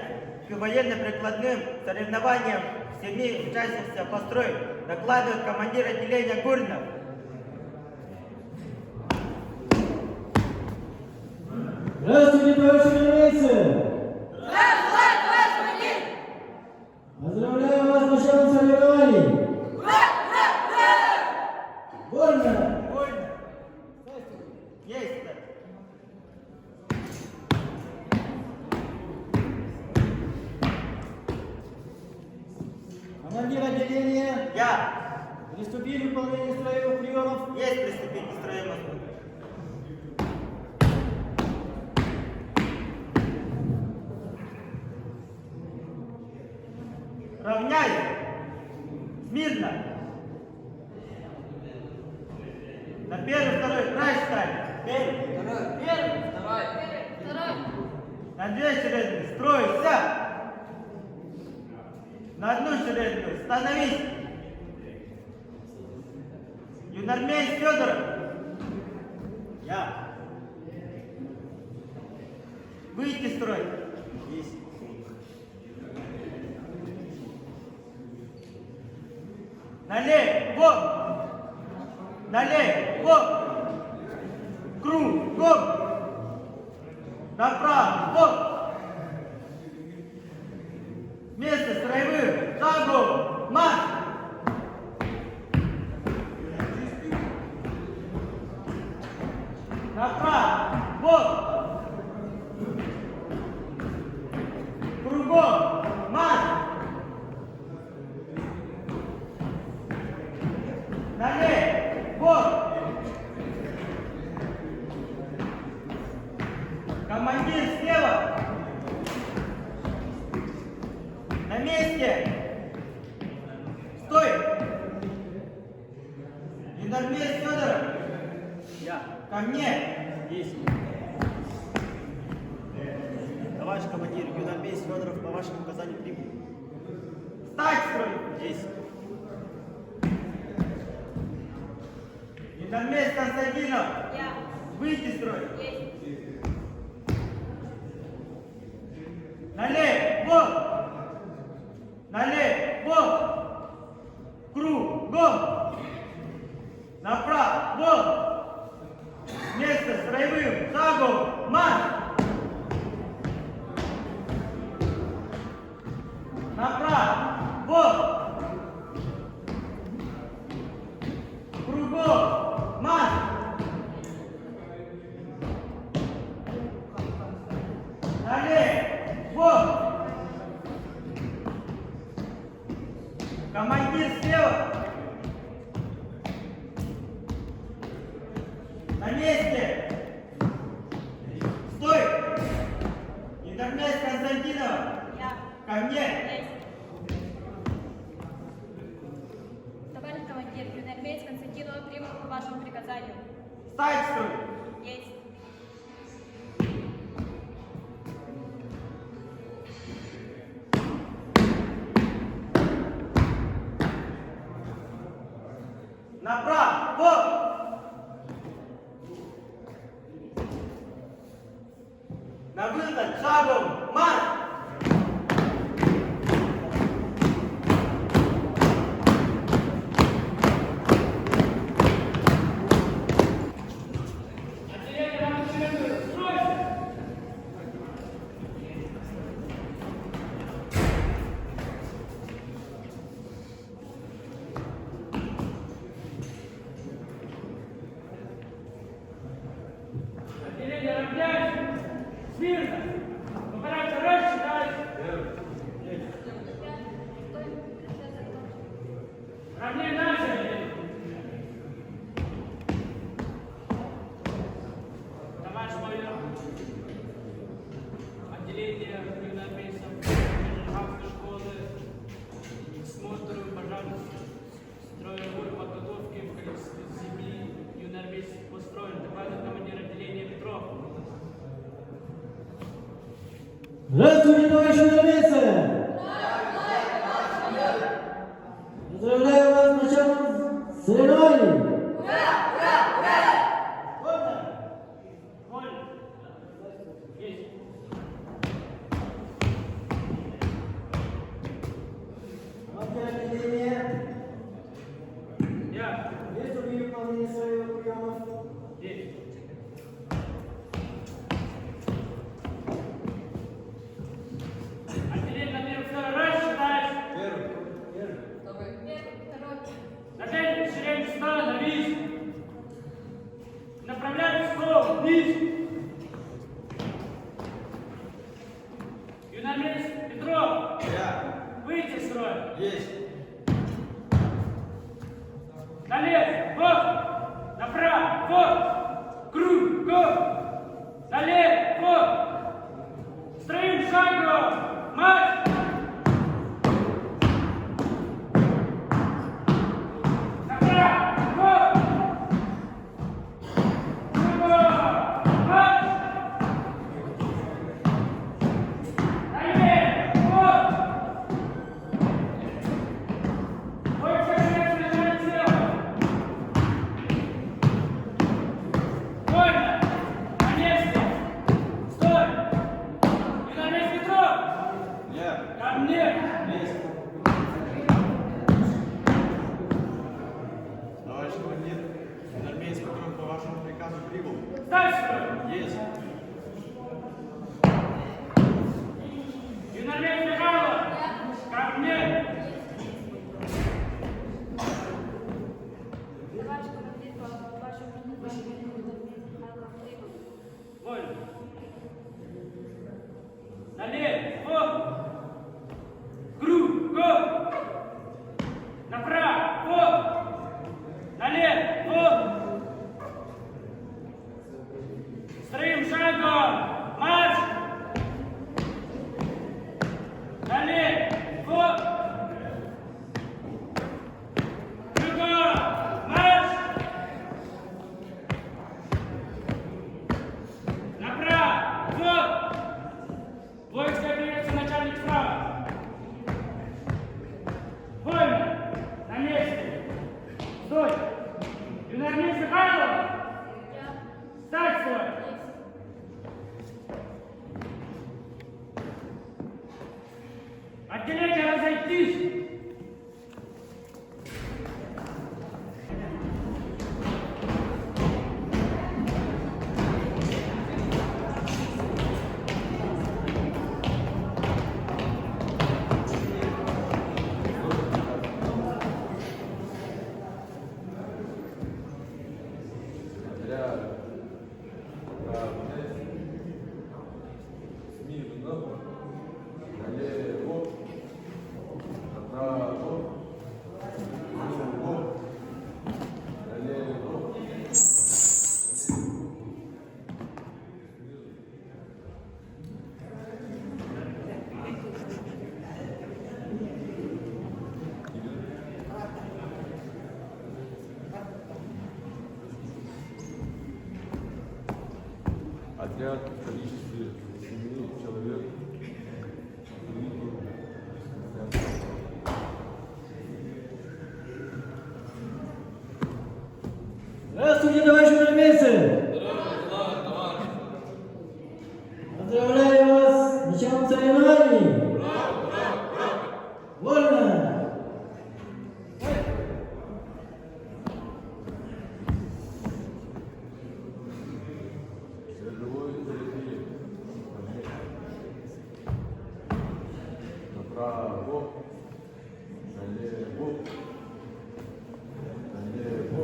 Speaker 12: к военно-прикладным соревнованиям семи учащихся по строю докладывает командир отделения Гуринов.
Speaker 13: Здравствуйте, товарищи армейцы!
Speaker 11: Здравствуй, товарищ командир!
Speaker 13: Поздравляю вас с началом соревнований!
Speaker 11: Ура! Ура! Ура!
Speaker 13: Вольно!
Speaker 12: Вольно. Есть. сэр.
Speaker 13: Командир отделения,
Speaker 12: Я.
Speaker 13: приступили к выполнению строевых приемов.
Speaker 12: Есть приступить к строевому. Равняйсь! Смирно! На первый, второй, край стань! Первый,
Speaker 7: Второй,
Speaker 10: Первый.
Speaker 7: второй.
Speaker 10: Первый. Второй.
Speaker 12: На две шеренги, стройся! На одну шеренгу, становись! Юнармеец Федоров! Я. Выйти из строй. Есть. Налево! Налево! Кругом! Направо! Место строевым! Шагом! Марш! Направо! Кругом! Марш! Налево! Командир слева! На месте! Стой! Юнармеец Федоров!
Speaker 8: Я.
Speaker 12: Ко мне!
Speaker 8: Есть. Товарищ командир, юноармеец Федоров по вашему указанию прибыл.
Speaker 12: Встать в строй!
Speaker 8: Есть.
Speaker 12: Юнармеец Константинов!
Speaker 10: Я.
Speaker 12: Выйти из строя!
Speaker 10: Есть.
Speaker 12: Налево! Налево! Командир слева! На месте! Стой! Интернет Константинова!
Speaker 10: Я.
Speaker 12: Ко мне!
Speaker 10: Есть. Товарищ командир, юноармеец Константинова прибыл по вашему приказанию.
Speaker 12: Встать, стой!
Speaker 10: Есть.
Speaker 12: Направо! На выход! Шагом! Марш!
Speaker 17: Отделение равняйся! Смирно! Операция рассчитать! Равнее начали! Товарищ майор, отделение юноармейцев Нижегородской школы к смотру пожарной строевой подготовки в количестве 7 юноармейцев построен. Докладывает командир отделения Петров.
Speaker 13: Здравствуйте, товарищи юнармейцы! Поздравляю вас с началом соревнований!
Speaker 17: Вольно. Есть.
Speaker 13: Командир отделения,
Speaker 17: Я.
Speaker 13: есть другие выполнения своих приемов?
Speaker 17: Есть. Отделение на первый, второй раз считаешь.
Speaker 13: Первый. Первый.
Speaker 10: Первый, второй.
Speaker 17: На третий шеренге становись. Направлять стол вниз. Юноармеец Петров.
Speaker 15: Я.
Speaker 17: Выйти из строя.
Speaker 15: Есть.
Speaker 17: Налево! Направо! Кругом! Налево! Строим шагом! Марш! Направо! Кругом! Марш! Налево! Больше на тело! Вольно! На месте! Стой! Юнармеец Петров!
Speaker 15: Я.
Speaker 17: Ко мне!
Speaker 15: Есть. Товарищ командир, армейец Петров по вашему приказу прибыл.
Speaker 17: Ставь строй!
Speaker 15: Есть.
Speaker 17: Юнармеец Михайлов! Ко мне!
Speaker 10: Товарищ командир, по вашему приказанию юнармеец Михайлов прибыл.
Speaker 17: Вольно! Налево! Кругом! Направо! Налево! Строим шагом! Марш! Налево! Кругом! Марш! Направо! Воинское приветствие, начальник справа. Вольно! На месте! Стой! Юнармеец Михайлов!
Speaker 10: Я.
Speaker 17: Встать стой!
Speaker 10: Есть.
Speaker 17: Отделение разойтись!
Speaker 15: Отряд. Равняйсь. Смирно.
Speaker 18: Отряд в количестве 7 человек прибыл.
Speaker 13: Здравствуйте, товарищи армейцы! Поздравляю вас с началом соревнований! Ура! Ура! Ура! Вольно!
Speaker 18: Направо, налево, налево.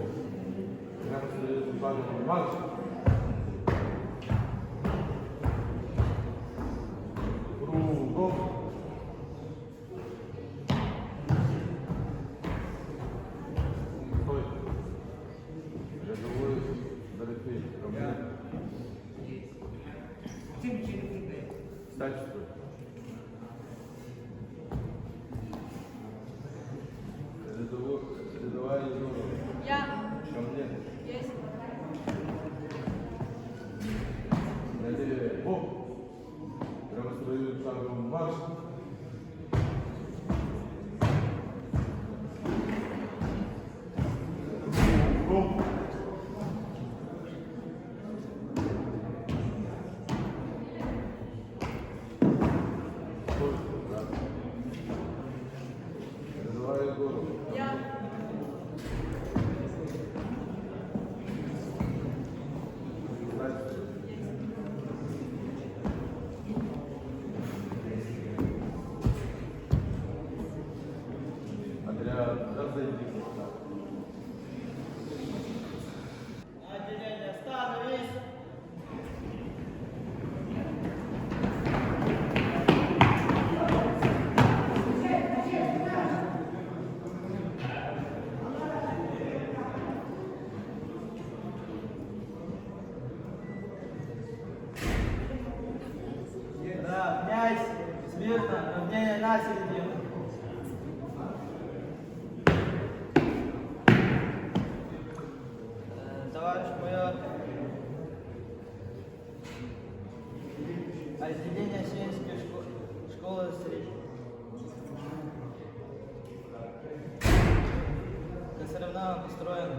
Speaker 18: Прямо марш. Кругом. Стой. Рядовой Дорофей. Ко мне. Встать в строй. Рядовой, рядовая Егорова.
Speaker 11: Я.
Speaker 18: Ко мне.
Speaker 11: Есть.
Speaker 18: Налево. Прямо строю шагом марш. Кругом. Стой. Да. Рядовая Егорова.
Speaker 11: Я.
Speaker 18: Встать в строй. Отряд, разойдись.
Speaker 12: Отделение, остановись! Равняйсь, смирно, равнение на середину. Товарищ майор, отделение сельской школы средней. Для соревнований построен.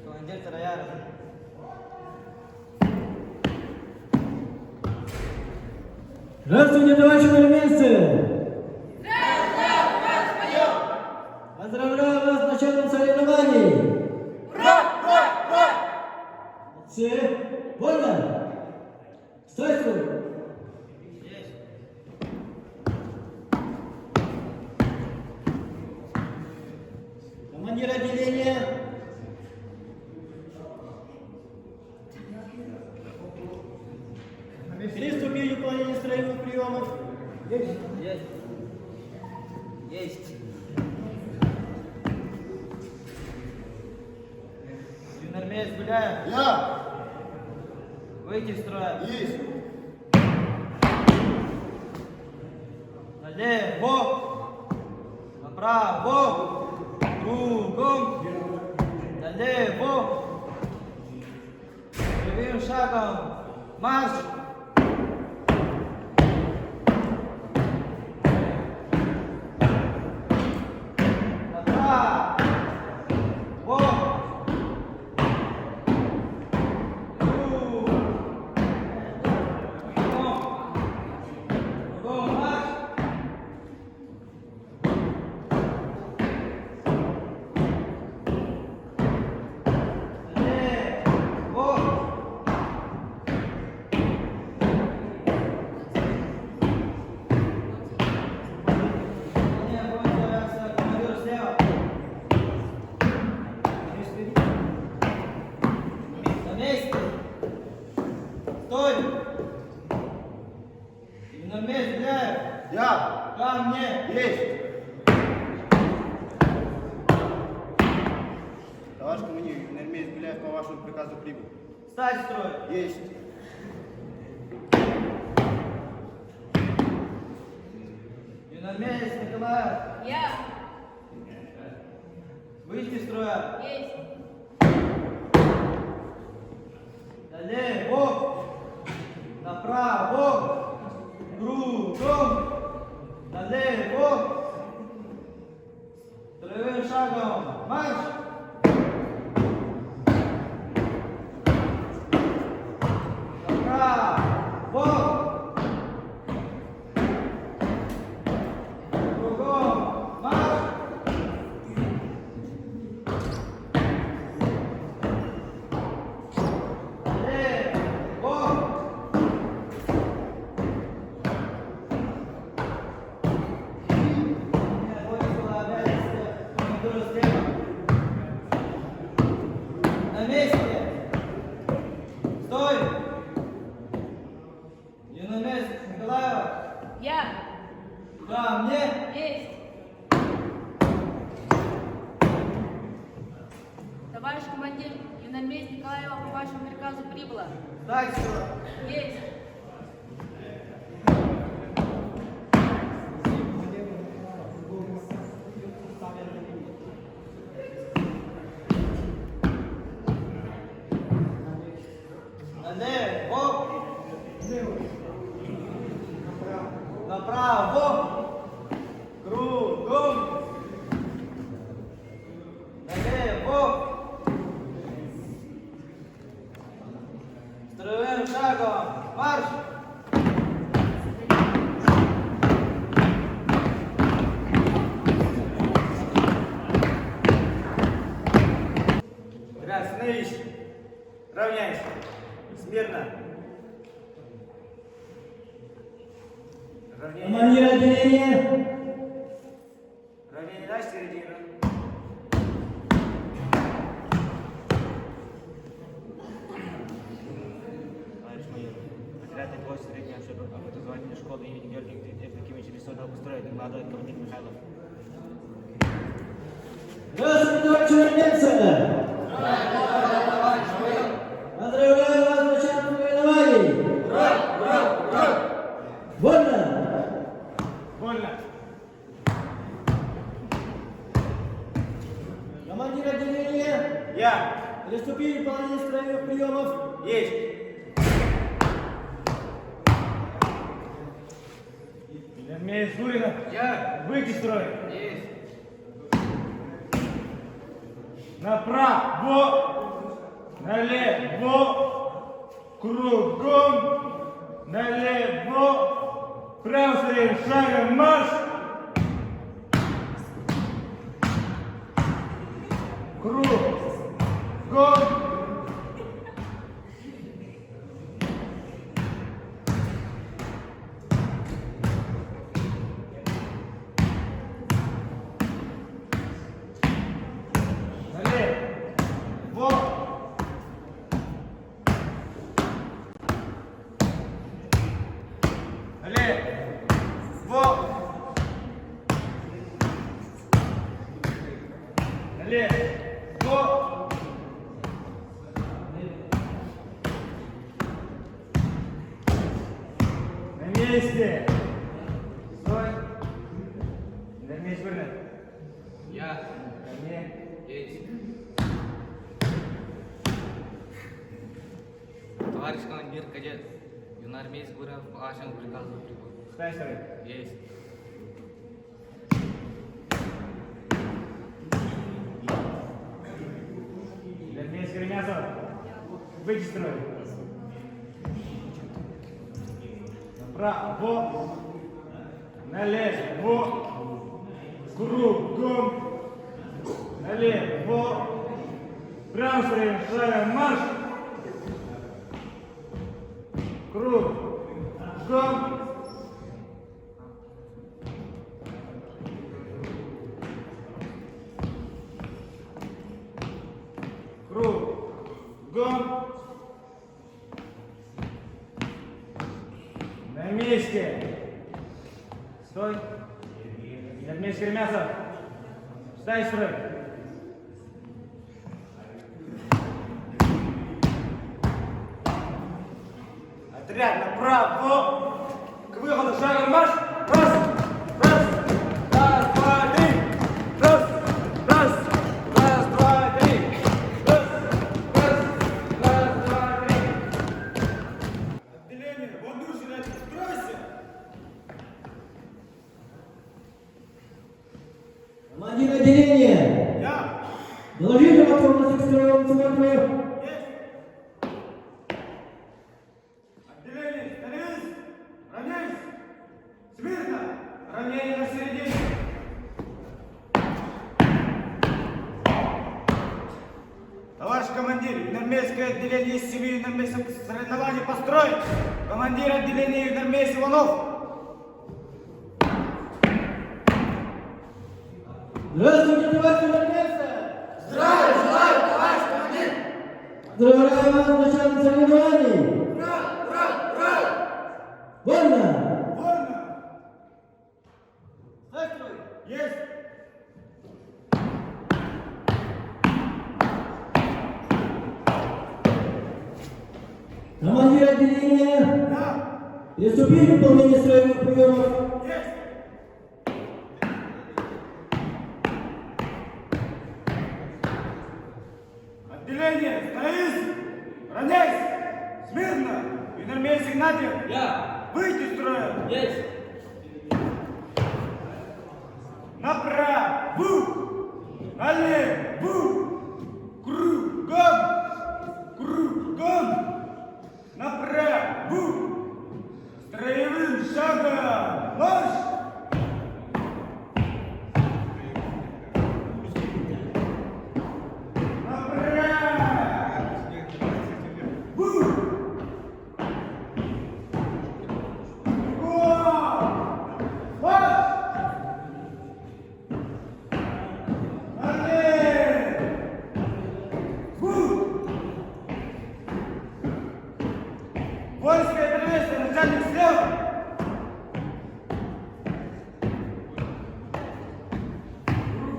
Speaker 12: Командир Тараяров.
Speaker 13: Здравствуйте, товарищи армейцы! Поздравляю вас с началом соревнований!
Speaker 11: Ура! Ура! Ура!
Speaker 13: Все, вольно! Стой, строй!
Speaker 12: Есть.
Speaker 13: Командир отделения. Приступить к выполнению строевых приемов.
Speaker 12: Есть. Есть. Юнармеец Гуляев.
Speaker 6: Я!
Speaker 12: Выйти из строя.
Speaker 6: Есть!
Speaker 12: Налево. Направо. Кругом. Налево. Левым шагом. Марш. Направо. Кругом. Кругом марш. Налево. Выполнение будет командир слева. На месте. Стой. Юнармеец Гуляев.
Speaker 6: Я!
Speaker 12: Ко мне.
Speaker 6: Есть! Товарищ командир, юнармеец Гуляев по вашему приказу прибыл.
Speaker 12: Встать в строй.
Speaker 6: Есть!
Speaker 12: Юнармеец Николаев.
Speaker 11: Я.
Speaker 12: Выйти из строя.
Speaker 11: Есть.
Speaker 12: Налево! Направо! Кругом! Налево! Строевым шагом! Марш! Направо! Кругом! Марш! Налево! На месте! Стой! Не на месте, Николаева!
Speaker 11: Я!
Speaker 12: Ко мне!
Speaker 11: Есть!
Speaker 10: Товарищ командир, юнармеец Николаева по вашему приказу прибыла.
Speaker 12: Встать, строй!
Speaker 10: Есть!
Speaker 12: Налево! Направо! Кругом! Налево! Строевым шагом! Марш!
Speaker 6: Остановись. Равняйся. Смирно. Равнение.
Speaker 5: Командир отделения!
Speaker 6: Равнение на середину.
Speaker 12: Товарищ майор, отряд его средней образовательной школы имени Георгия Евдокимовича Бессонова построен, докладывает командир Михайлов.
Speaker 5: Здравствуйте, товарищи армейцы! Поздравляю вас с началом соревнований! Ура! Ура! Ура! Вольно!
Speaker 6: Вольно.
Speaker 5: Командир отделения,
Speaker 6: Я.
Speaker 5: приступили к выполнению строевых приемов.
Speaker 6: Есть.
Speaker 17: Армеец Гурина.
Speaker 7: Я!
Speaker 17: Выйти из строя.
Speaker 7: Есть!
Speaker 17: Направо! Налево! Кругом! Налево! Прямо строим шагом марш! Кругом! Налево! Налево! Налево! На месте! Стой! На месте, верно.
Speaker 7: Я!
Speaker 17: Ко мне.
Speaker 7: Есть! Товарищ командир кадет, юнармеец Гуринов по вашему приказу прибыл.
Speaker 17: Встань, строй.
Speaker 7: Есть!
Speaker 17: Армейский Ремясов. Выйди из строя. Направо. Налево. Кругом. Налево. Прямо строим шагом марш. Кругом. Кругом. На месте. Стой. Армейский Ремясов. Встань, строй. Отряд направо. К выходу шагом марш. Раз, раз, раз, два, три. Раз, раз, раз, два, три. Раз, раз, раз, два, три. Юнармейское отделение семи юнармейцев соревнований построить. Командир отделения юнармейц Иванов.
Speaker 13: Здравствуйте, товарищи юнармейцы!
Speaker 1: Здравия желаю, товарищ командир!
Speaker 13: Поздравляю вас с началом соревнований!
Speaker 1: Ура, ура, ура!
Speaker 13: Вольно!
Speaker 17: Вольно! Сестры, есть!
Speaker 13: Командир отделения,
Speaker 17: Да!
Speaker 13: приступили к выполнению строевых приемов.
Speaker 17: Есть! Отделение, становись! Равняйсь! Смирно! Юнармеец Игнатьев!
Speaker 7: Я!
Speaker 17: Выйти из строя!
Speaker 7: Есть!
Speaker 17: Направо! Налево! Кругом! Кругом! Направо! Строевым шагом! Марш! Направо! Кругом! Марш! Налево! Воинское приветствие, начальник слева!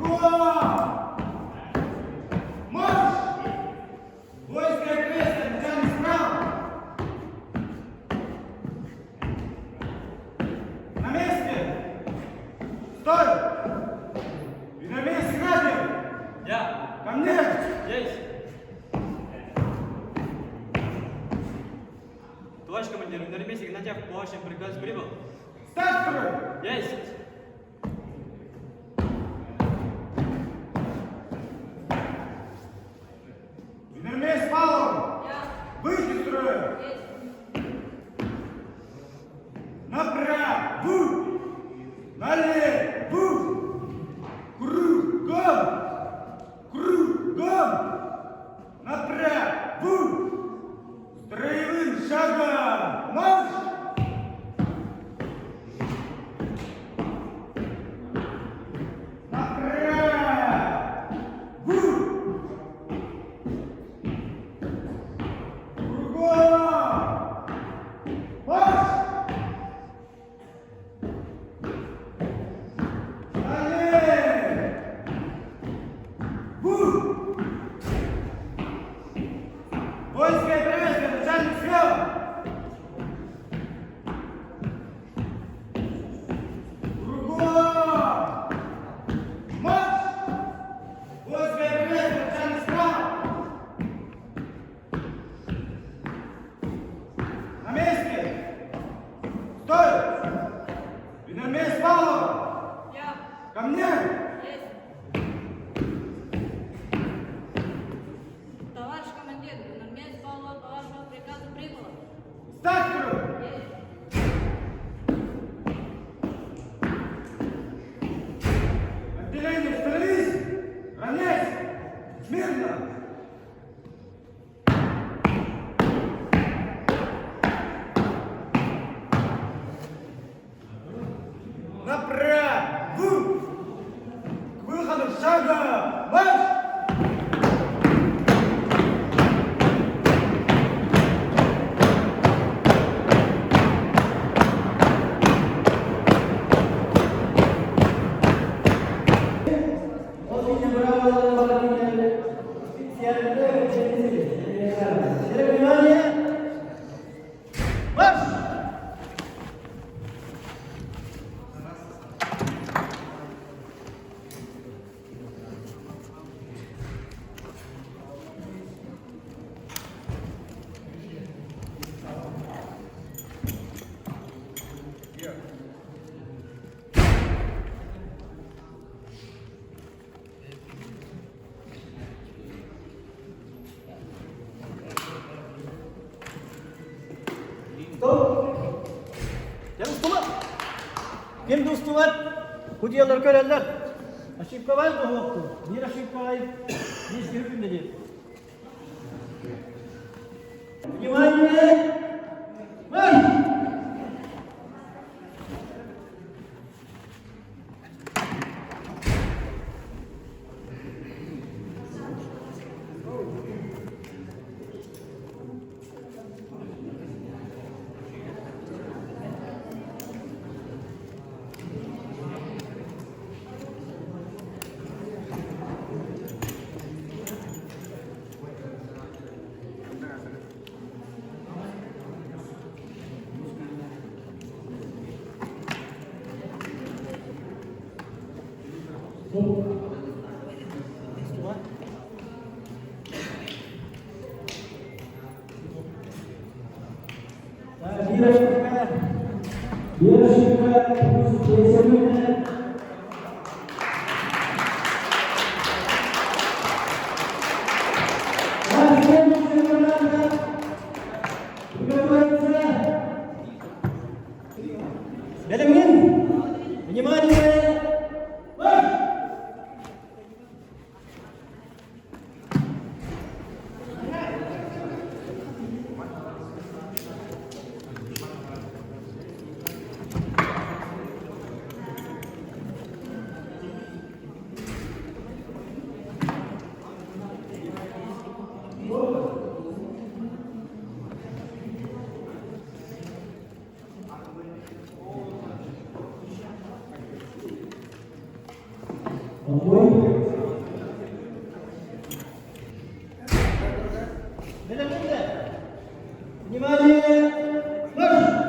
Speaker 17: Кругом! Марш! Воинское приветствие, начальник справа! На месте! Стой! Юнармеец Игнатьев!
Speaker 7: Я!
Speaker 17: Ко мне!
Speaker 7: Есть! Товарищ командир, юнармеец Игнатьев по вашему приказу прибыл.
Speaker 17: Стать в строй!
Speaker 7: Есть!
Speaker 17: Юнармеец Павлов!
Speaker 10: Я.
Speaker 17: Выйти из строя!
Speaker 10: Есть.
Speaker 17: Направо! Налево! Кругом! Кругом! Направо! Строевым шагом! Марш! Направо! Кругом! Марш! Налево! Воинское приветствие, начальник слева! Кругом! Марш! Воинское приветствие, начальник справа! На месте! Стой! Юнармеец Павлов!
Speaker 10: Я.
Speaker 17: Ко мне!
Speaker 10: Есть. Товарищ командир, юнармеец Павлова по вашему приказу прибыла.
Speaker 17: Стать в строй!
Speaker 10: Есть.
Speaker 17: Отделение, становись! Равняйсь! Смирно! Направо! К выходу шагом! Марш!
Speaker 13: Внимание! Марш! Стоп! Дьэ устулар. Ким да устубат? Судьялар көрөллөр. Ошибка бар дуо? Биир ошибка бар. Биир күнде.
Speaker 5: Внимание! Марш! Бэлэмҥин! Внимание! Марш! Внимание! Марш!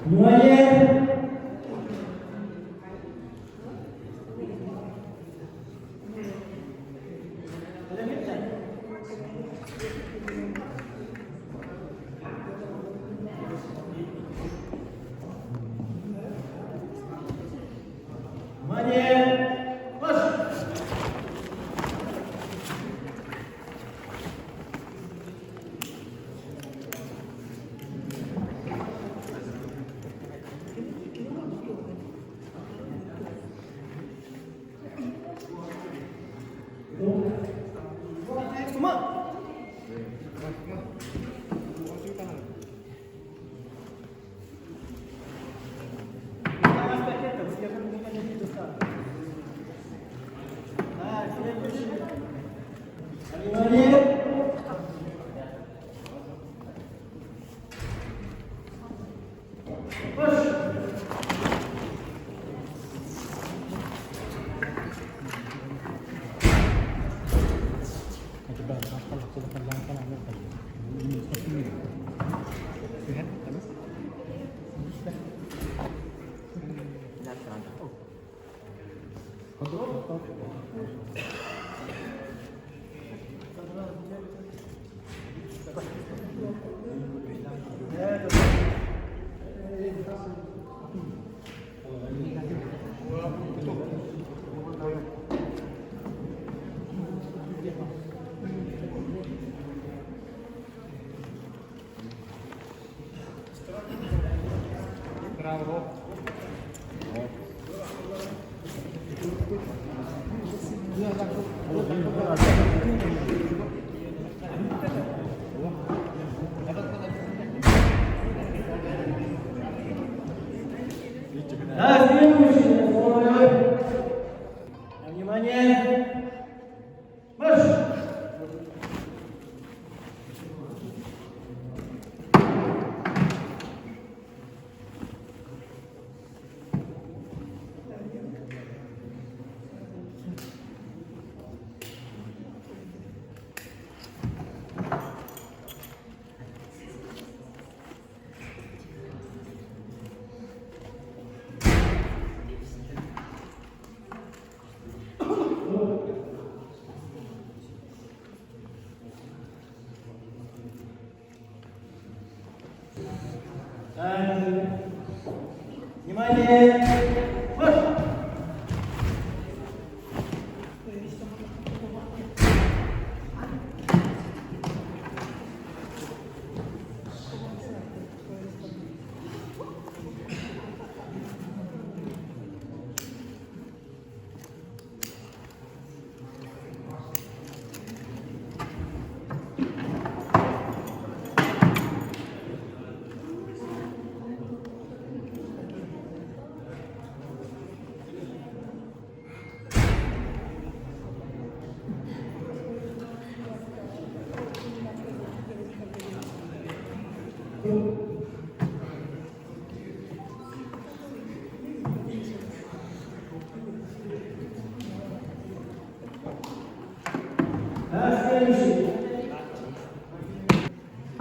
Speaker 5: Внимание! Внимание! Марш!
Speaker 13: Внимание! Марш! Внимание! Марш!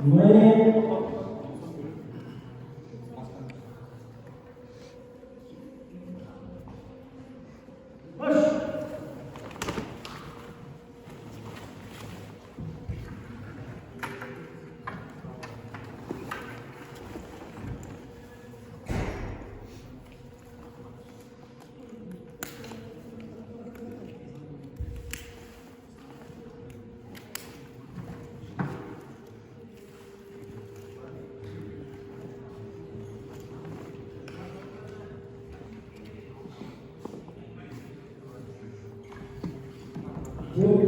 Speaker 13: Внимание! Марш! Внимание!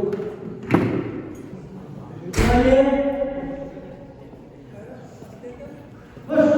Speaker 13: Марш! Внимание!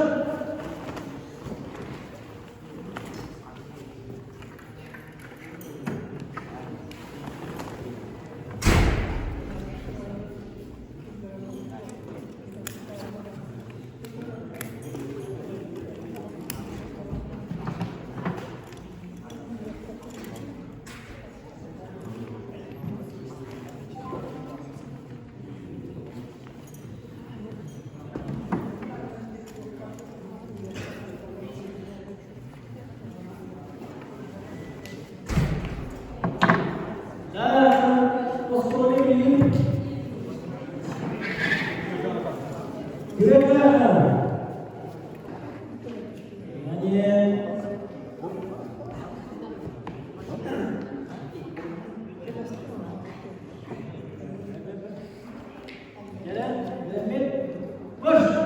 Speaker 13: Марш!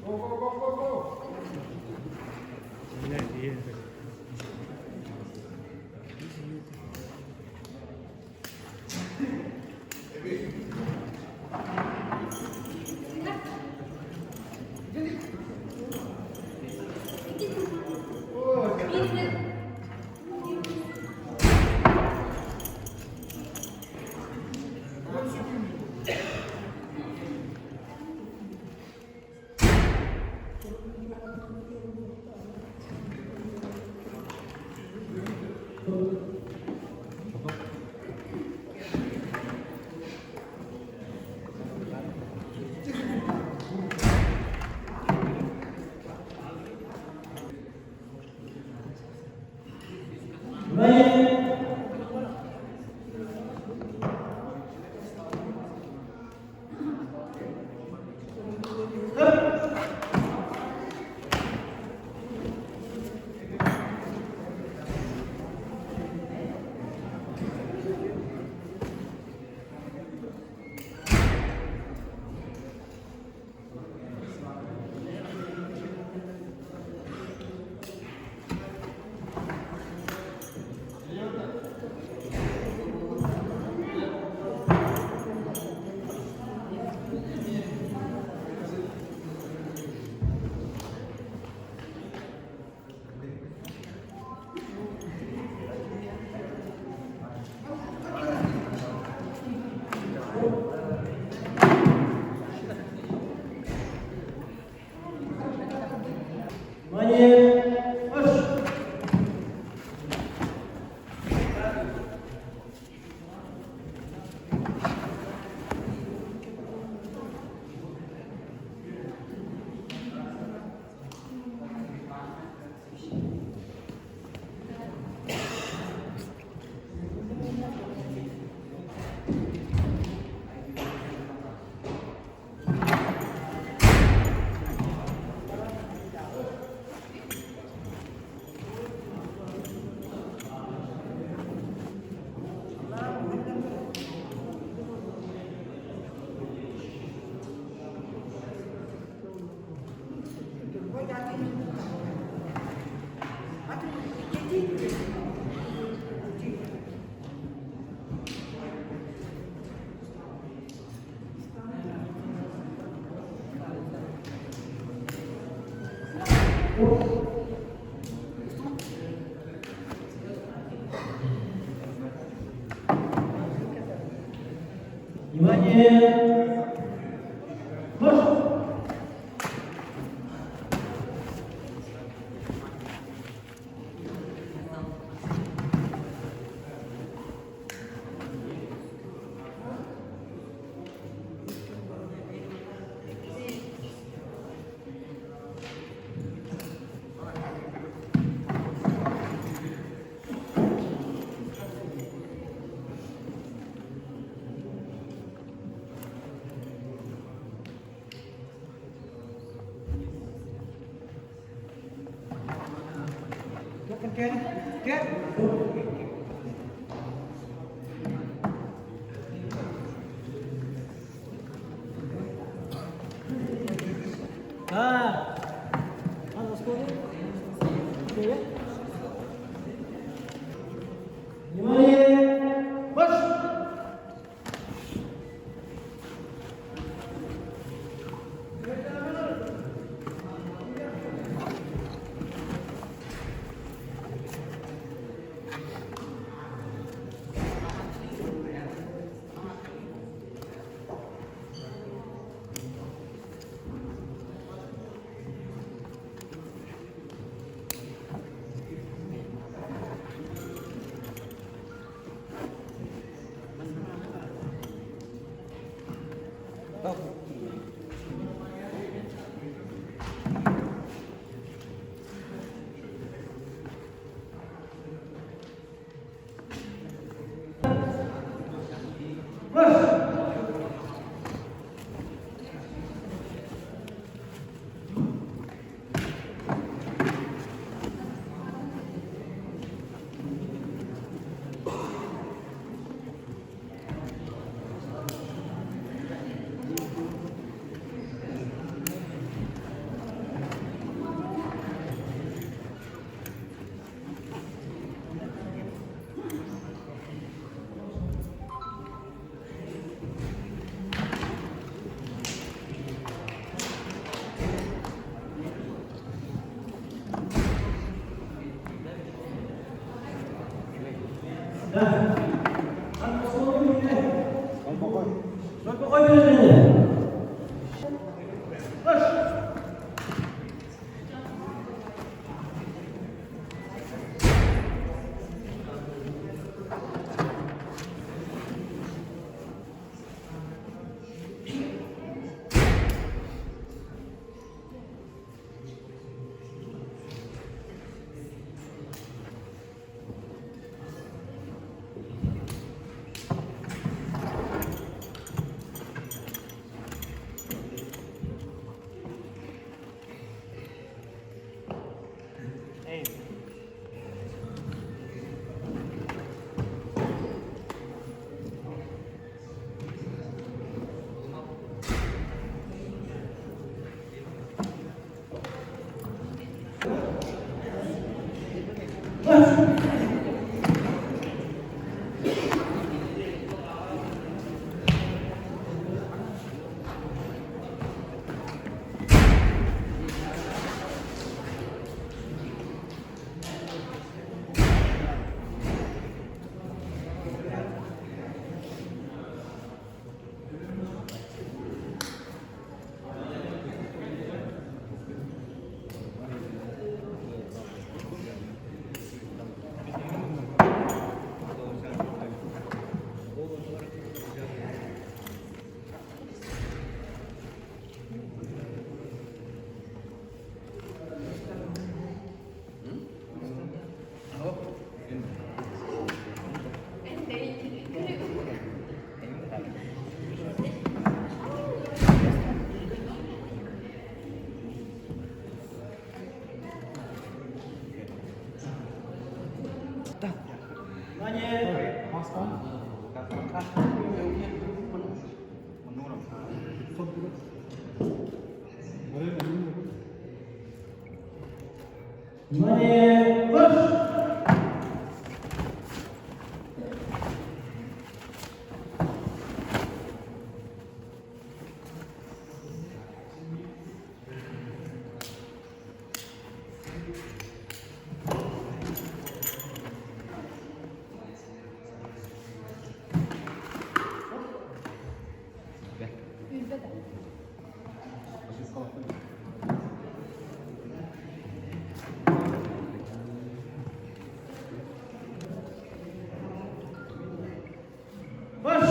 Speaker 17: Go, go, go, go, go!
Speaker 13: Внимание! Марш! Внимание! Марш! Внимание! Марш!
Speaker 5: Внимание, марш! Марш!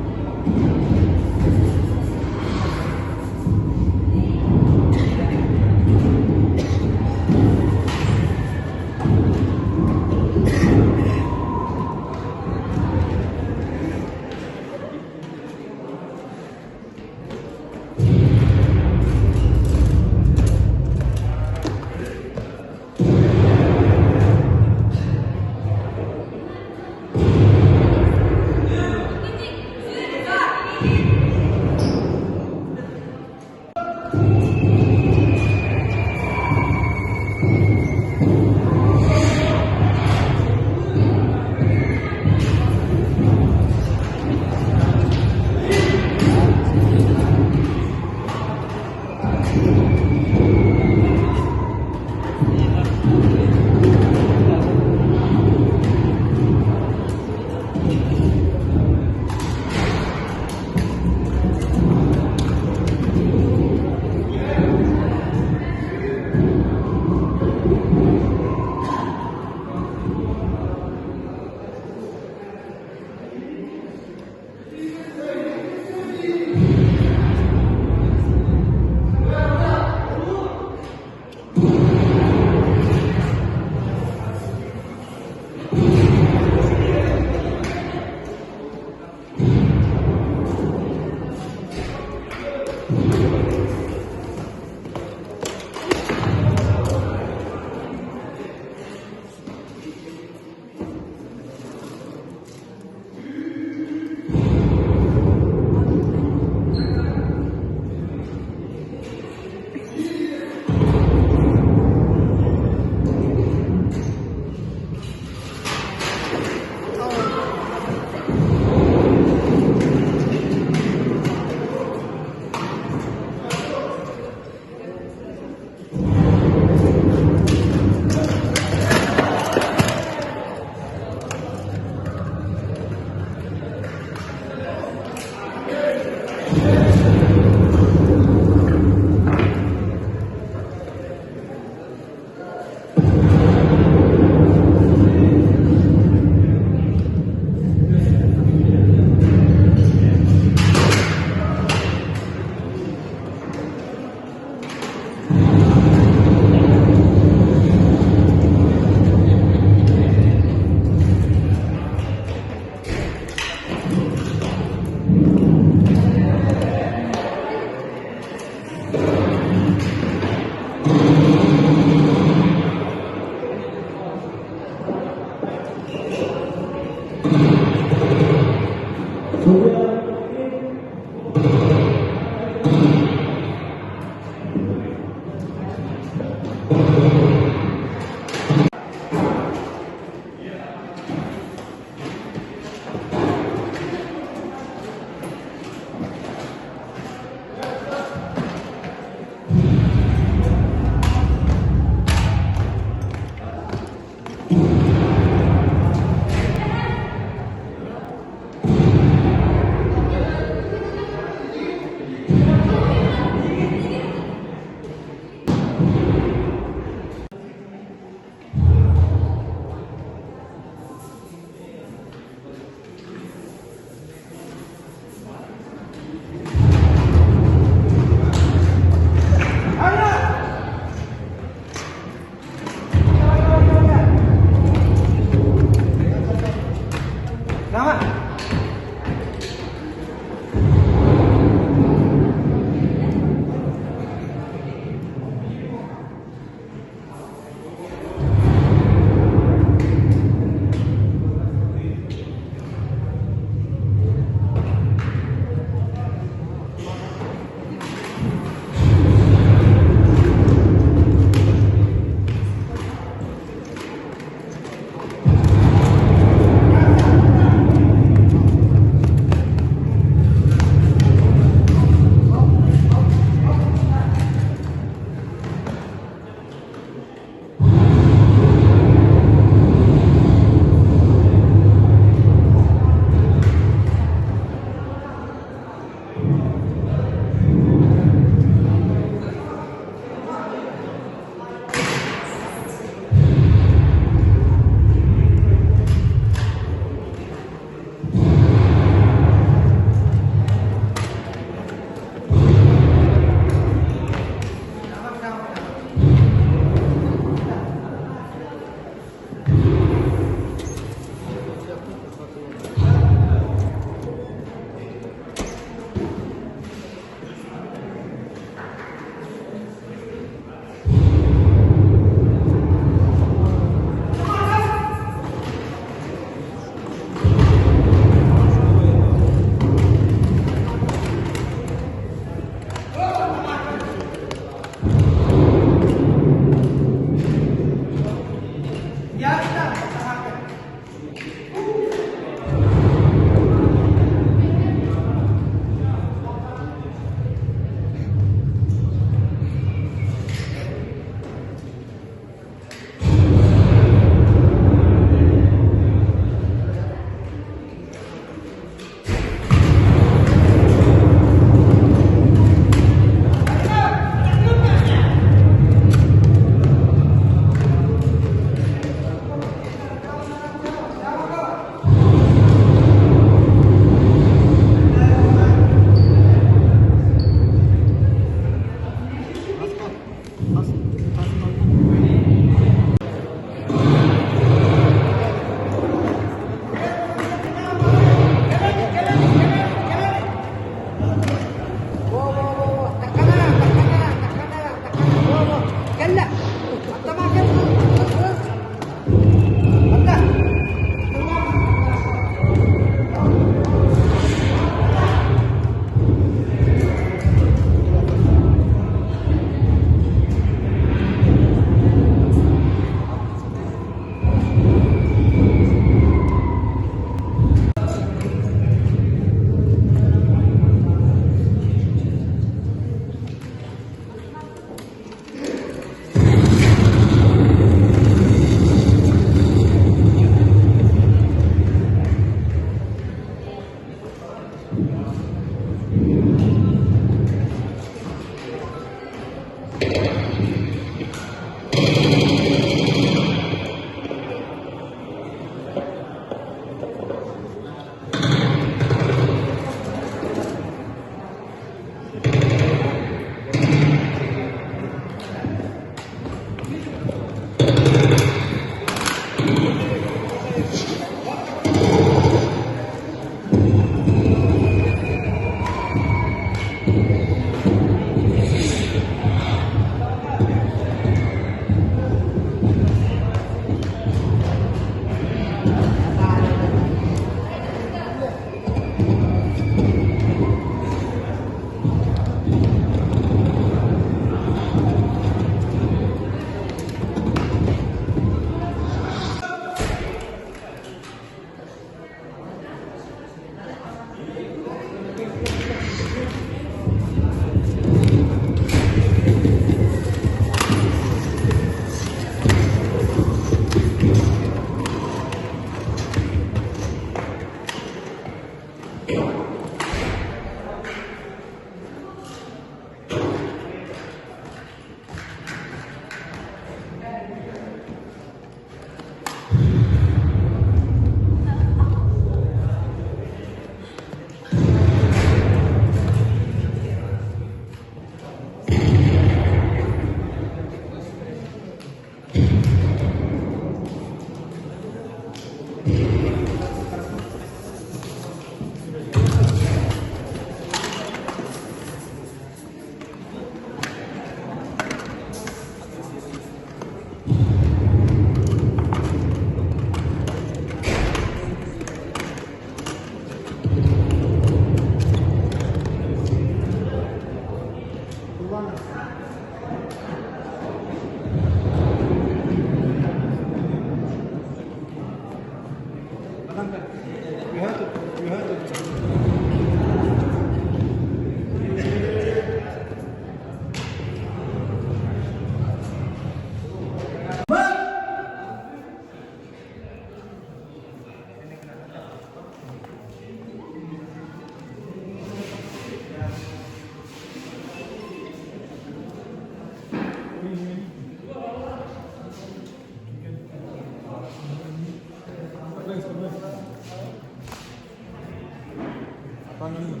Speaker 5: Следующий.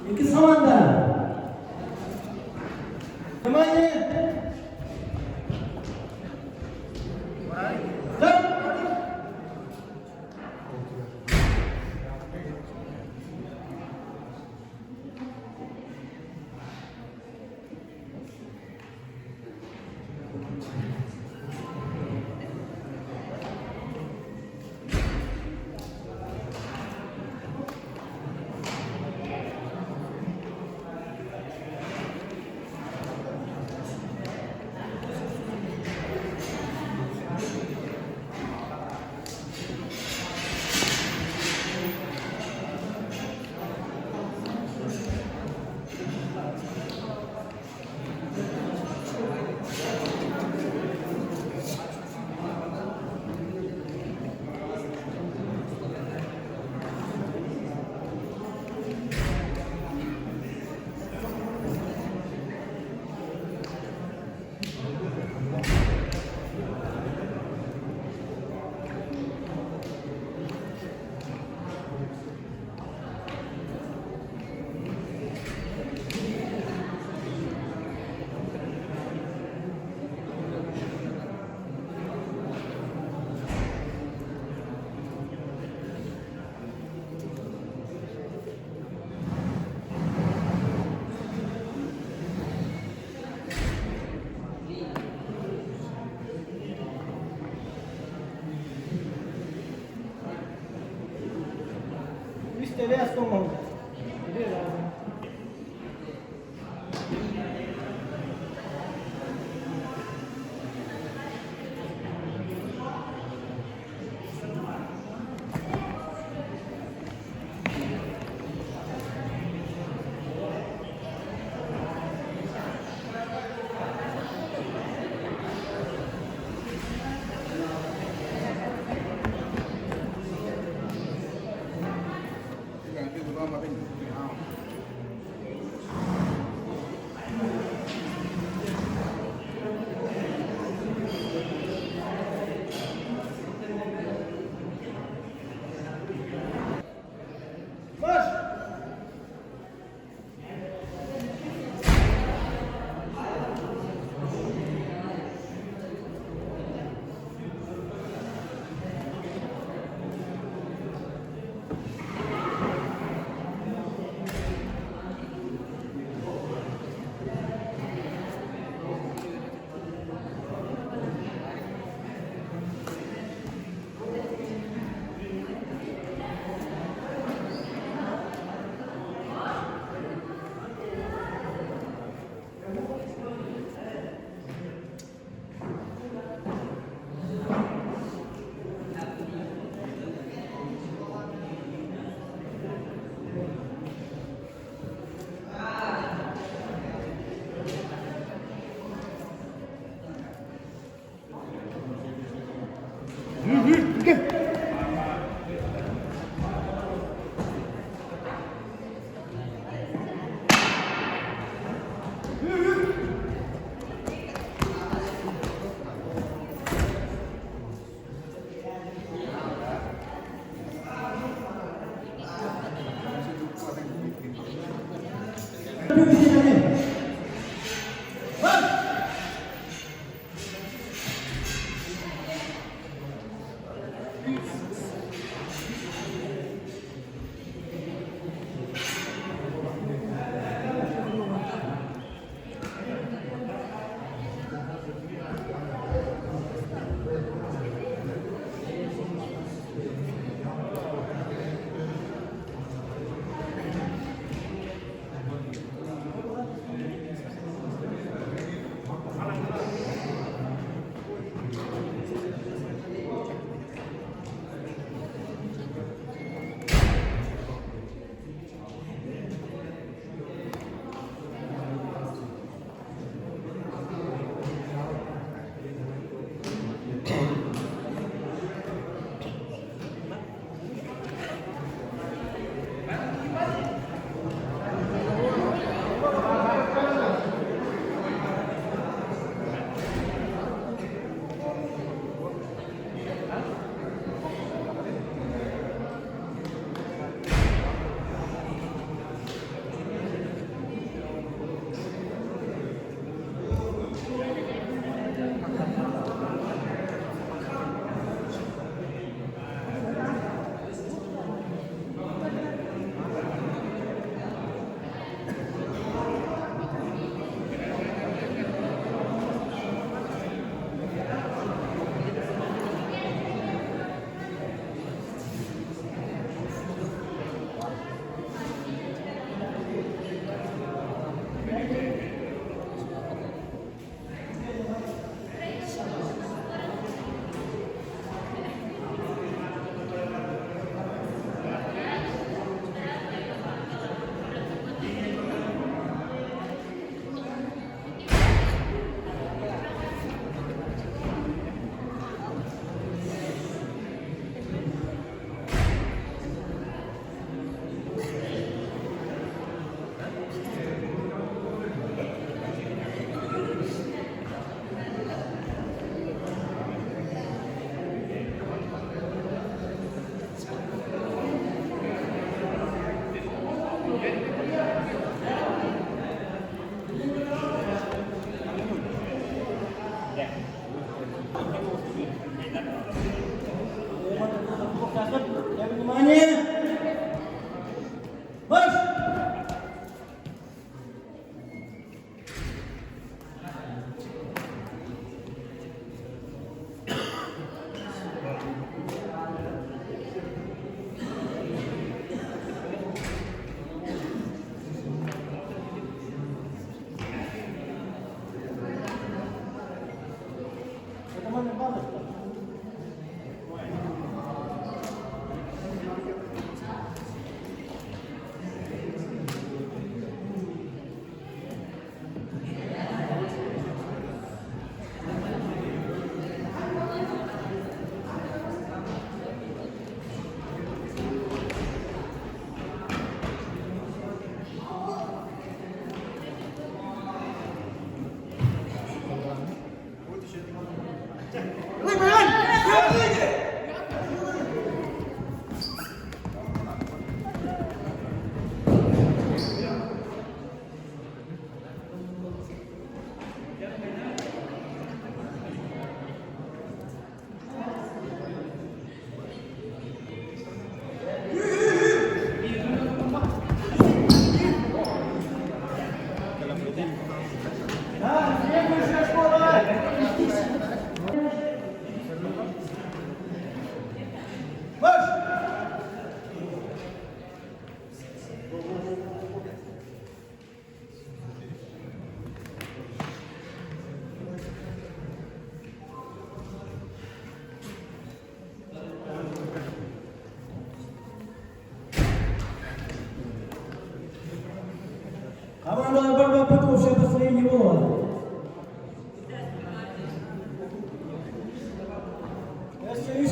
Speaker 5: Иккис хамаанда. Внимание! Старт!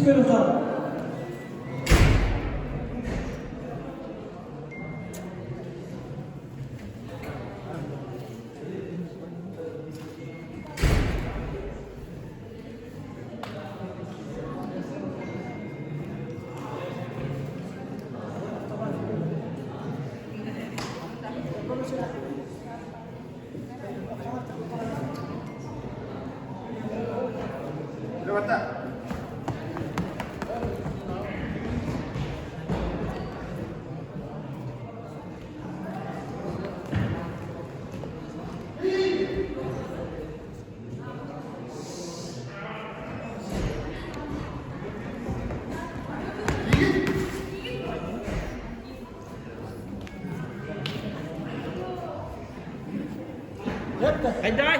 Speaker 5: көрөн хаал. Давай!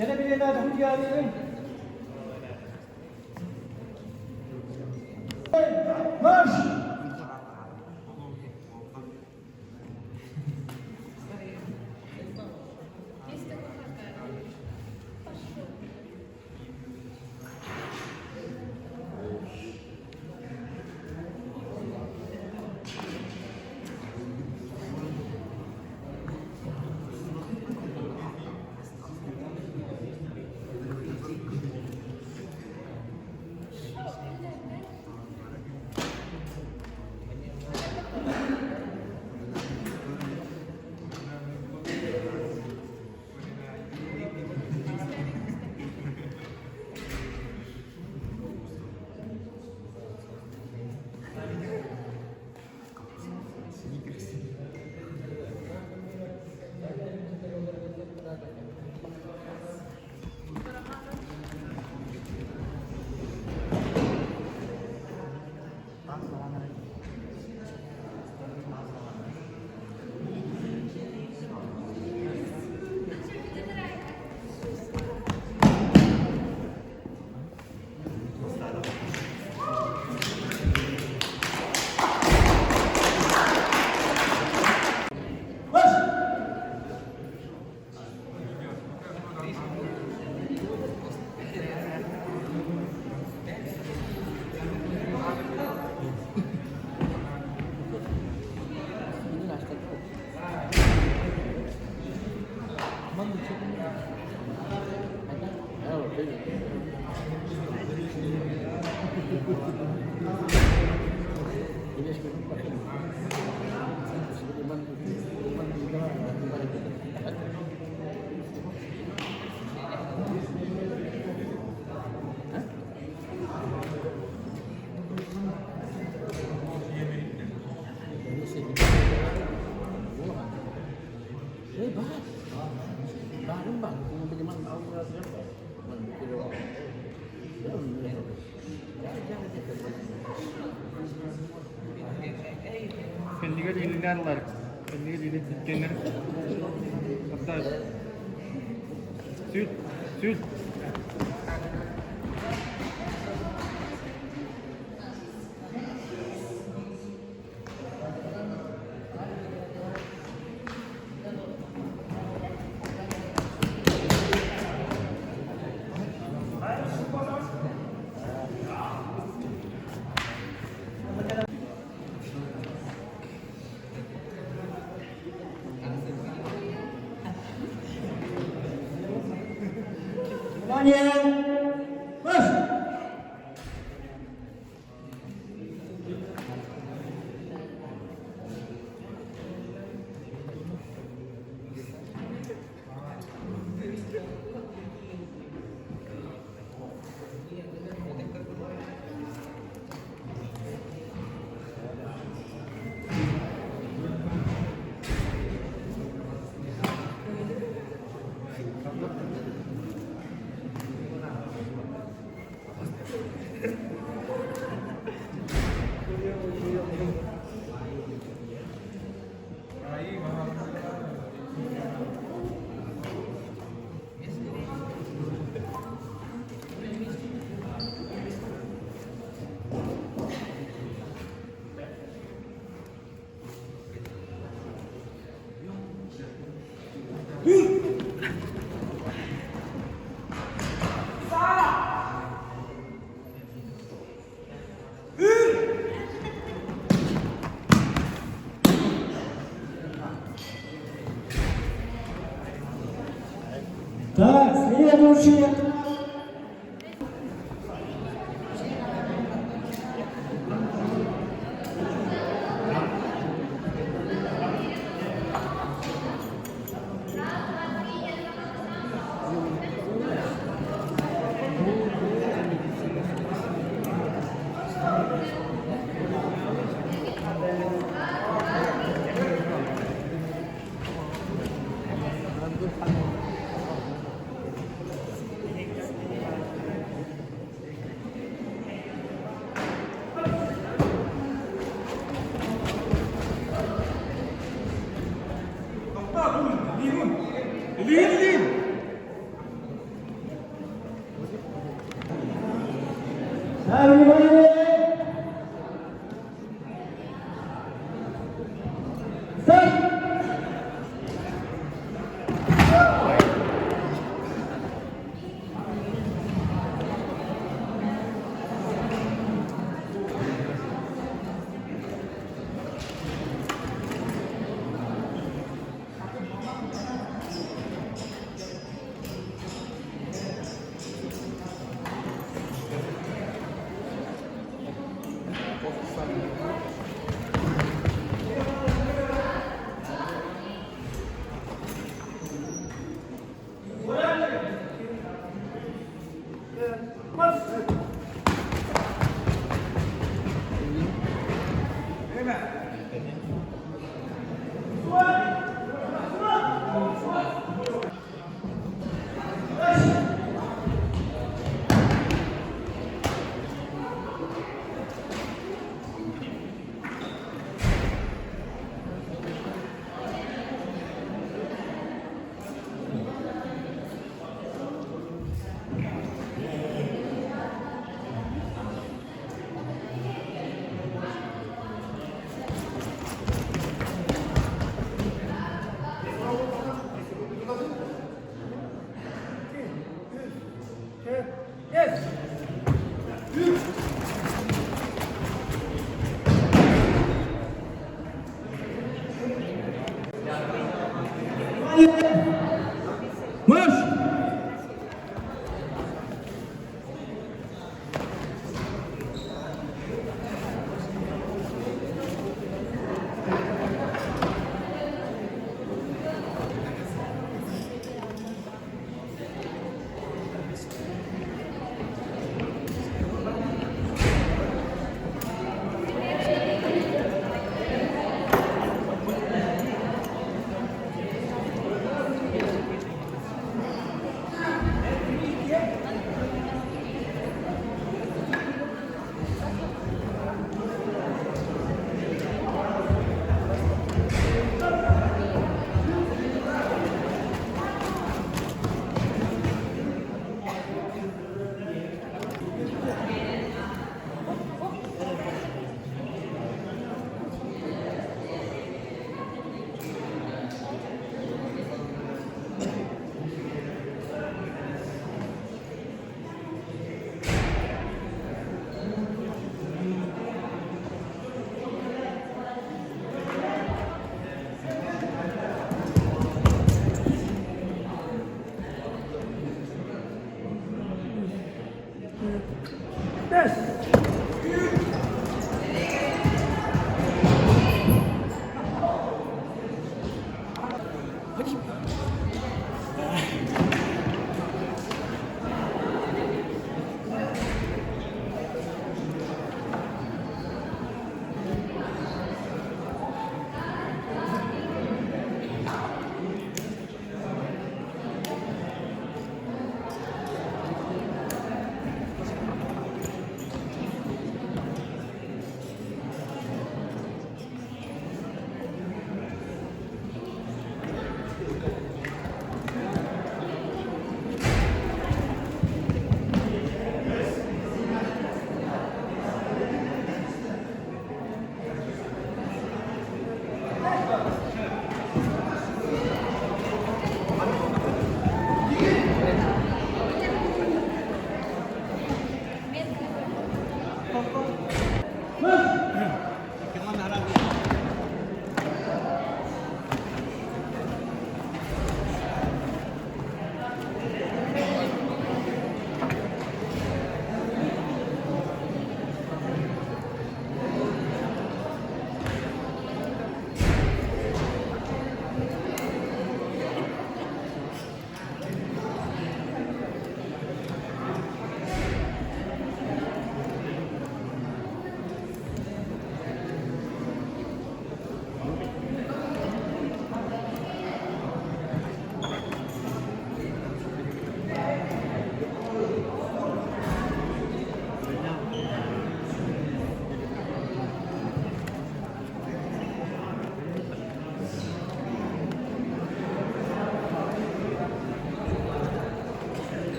Speaker 5: Кэлэ билиэнэ Марш!
Speaker 15: Кэннигэр иилинэн ылар. Кэннигэр иилин кэннэр. Сүт, сүт.
Speaker 5: Внимание! Марш! Так, следующий.
Speaker 15: Илин, илин!
Speaker 5: Да, внимание! Старт! Марш!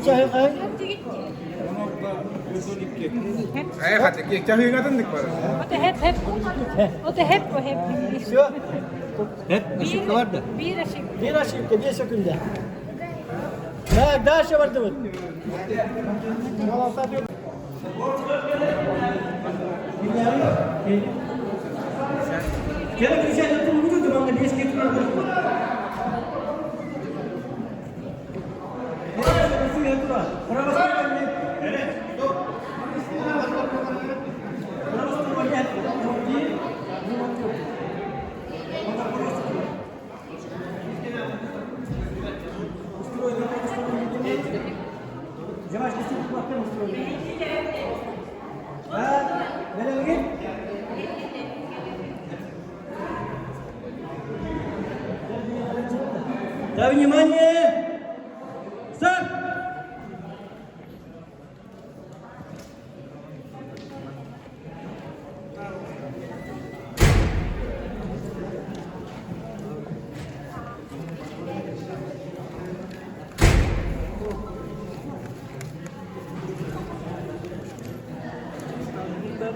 Speaker 19: Чаһы
Speaker 10: O da hep hep. O da hep o hep.
Speaker 19: Все.
Speaker 5: Hep ошибка бар да?
Speaker 10: Bir ошибка.
Speaker 19: Bir ошибка, 5 секунда. Так, дальше бардыбыт.
Speaker 13: Да, внимание! Старт! Старт!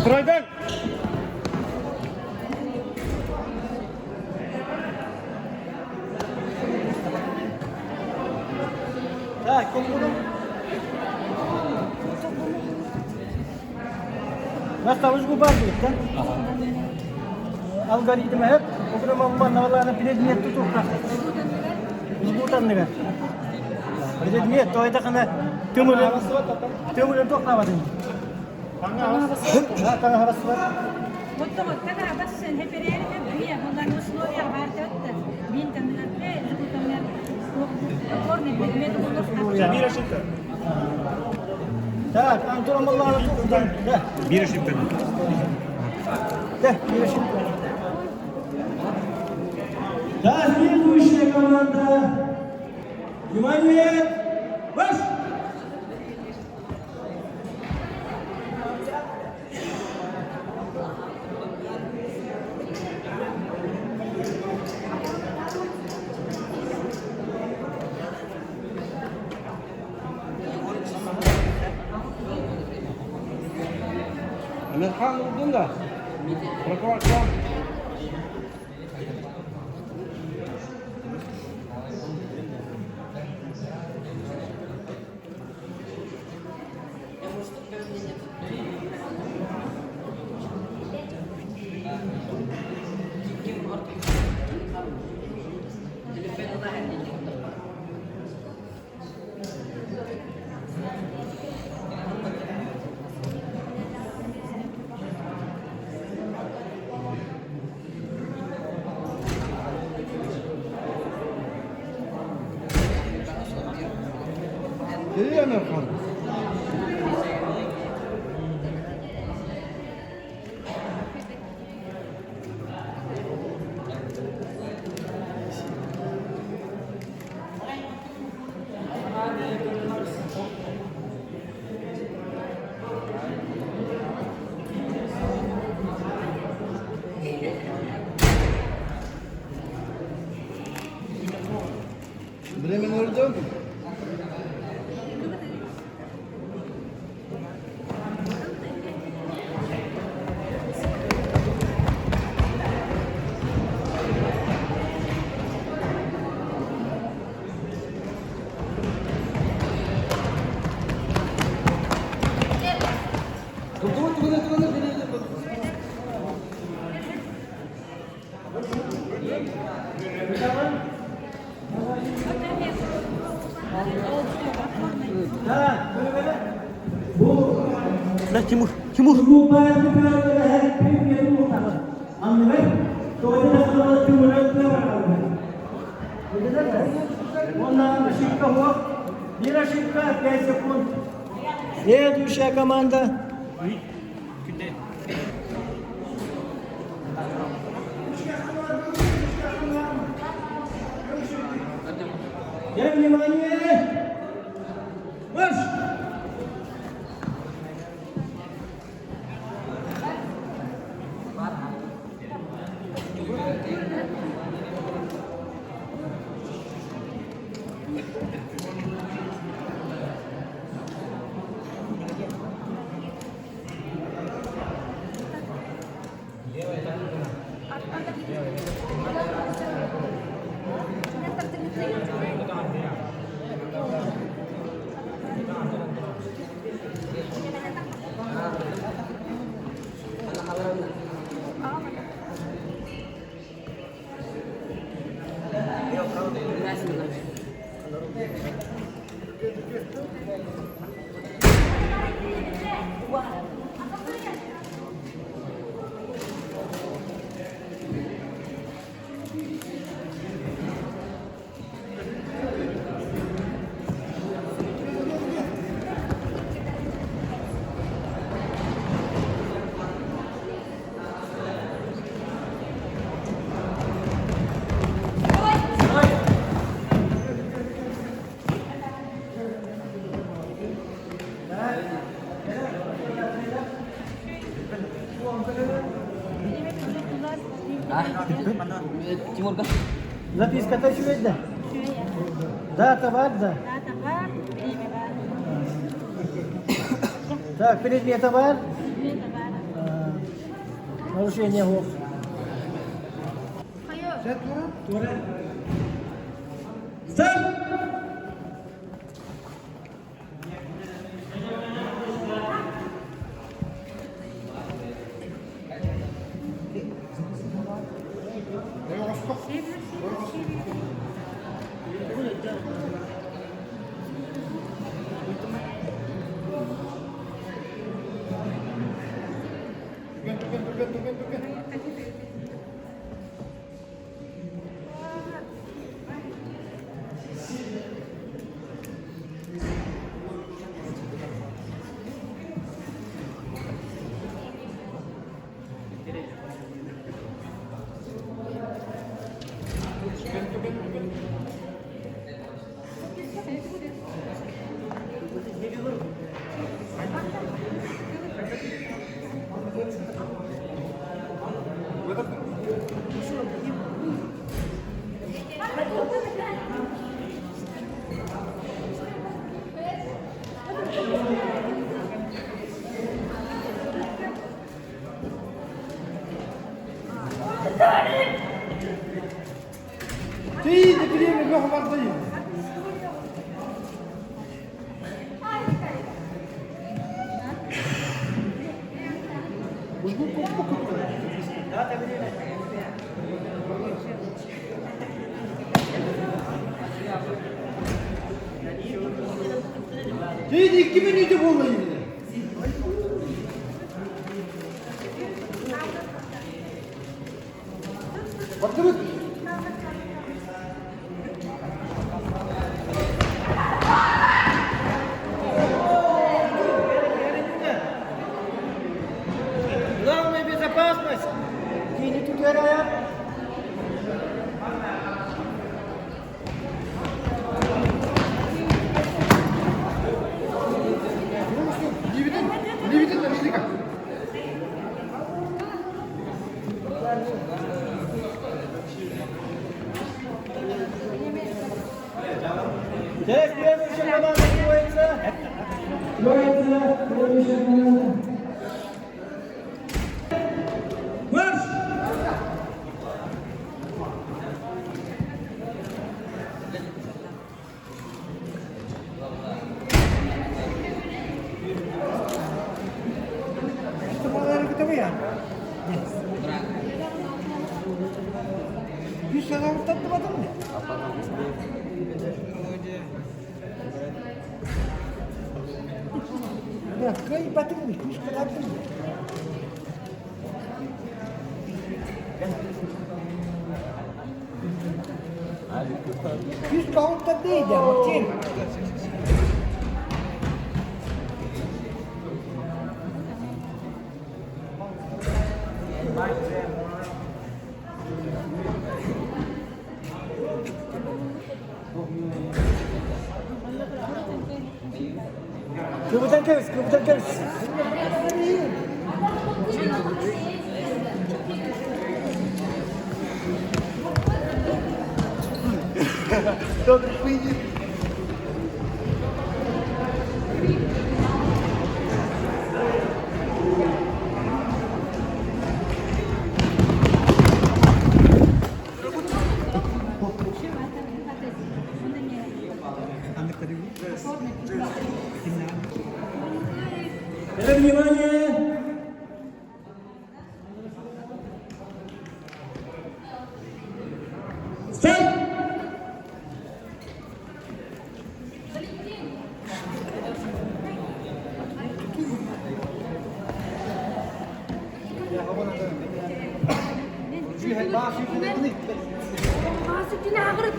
Speaker 17: Стройдан!
Speaker 19: Так, кем буду? Наставыш губар дейт, да? Алгоритм hep программаларны предмет туту Жгутанныга. Предмет, то это кана төмөлөн төмөлөн токтабадым. Да, таңа бар. Так, Антон Малланов, да.
Speaker 15: Bir ошибка.
Speaker 19: Да, bir ошибка. Да, следующая команда.
Speaker 5: Внимание! Марш!
Speaker 6: Амирхан улдун да? Прокурор
Speaker 1: Geliyor Amerikan. Bremen öldü.
Speaker 5: Да, Тимур, Тимур.
Speaker 19: Ошибка, 5 секунд. Следующая команда. Внимание! Марш!
Speaker 7: Тимурга.
Speaker 19: Записка да? Дата бар, да?
Speaker 9: Дата бар, время бар.
Speaker 19: Так, предмета бар?
Speaker 9: Предмета бар.
Speaker 19: Нарушение ГОК. Старт! Ты 2 минуты буолла именно. Бардыбыт.
Speaker 17: Главная безопасность! Кини түгәрәйә. Следующая команда строится. Строится. Следующая команда. Марш! Кыбытан кэбис, кыбытан кэбис. Это внимание! Старт!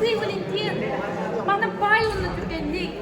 Speaker 10: Ты, Валентин! Мана Павловна түргэнник.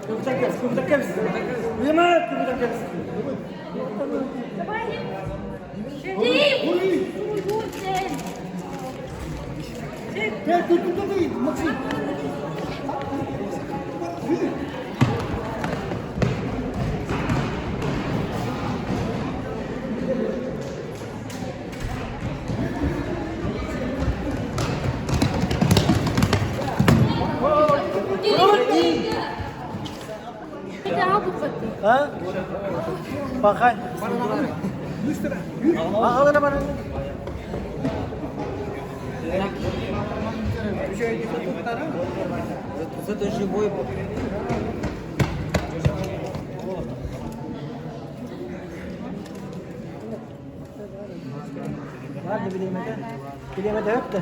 Speaker 17: Кыбытан кэбис, кыбытан кэбис. Внимание, кыбытан кэбис.
Speaker 10: Давай! Дим!
Speaker 17: А? Пахай. Ағалара бар.
Speaker 7: Это живой был.
Speaker 17: Ладно, билемеді. Билемеді өпті.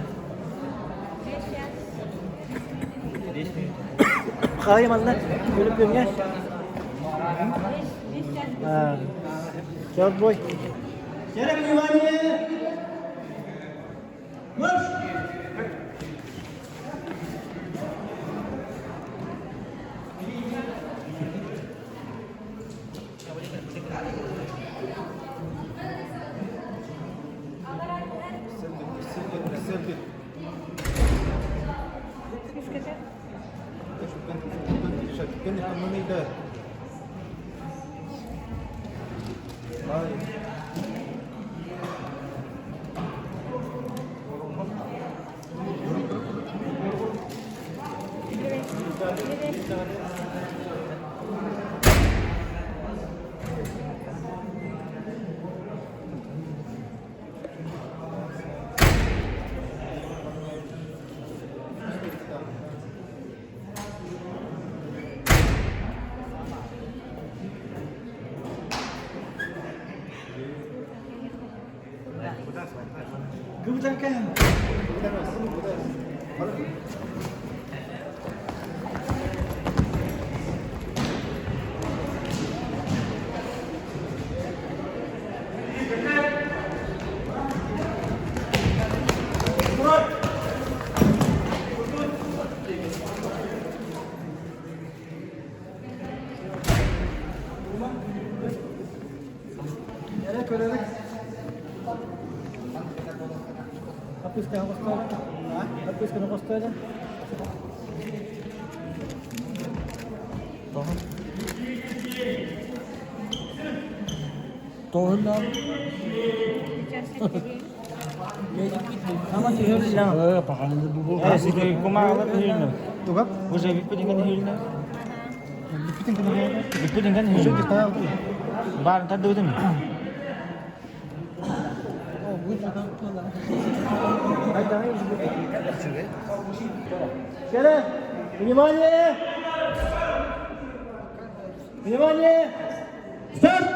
Speaker 17: Қалай манна? Өліп көңге? Жауап бой. Внимание!
Speaker 19: Марш! Внимание! Внимание! Старт!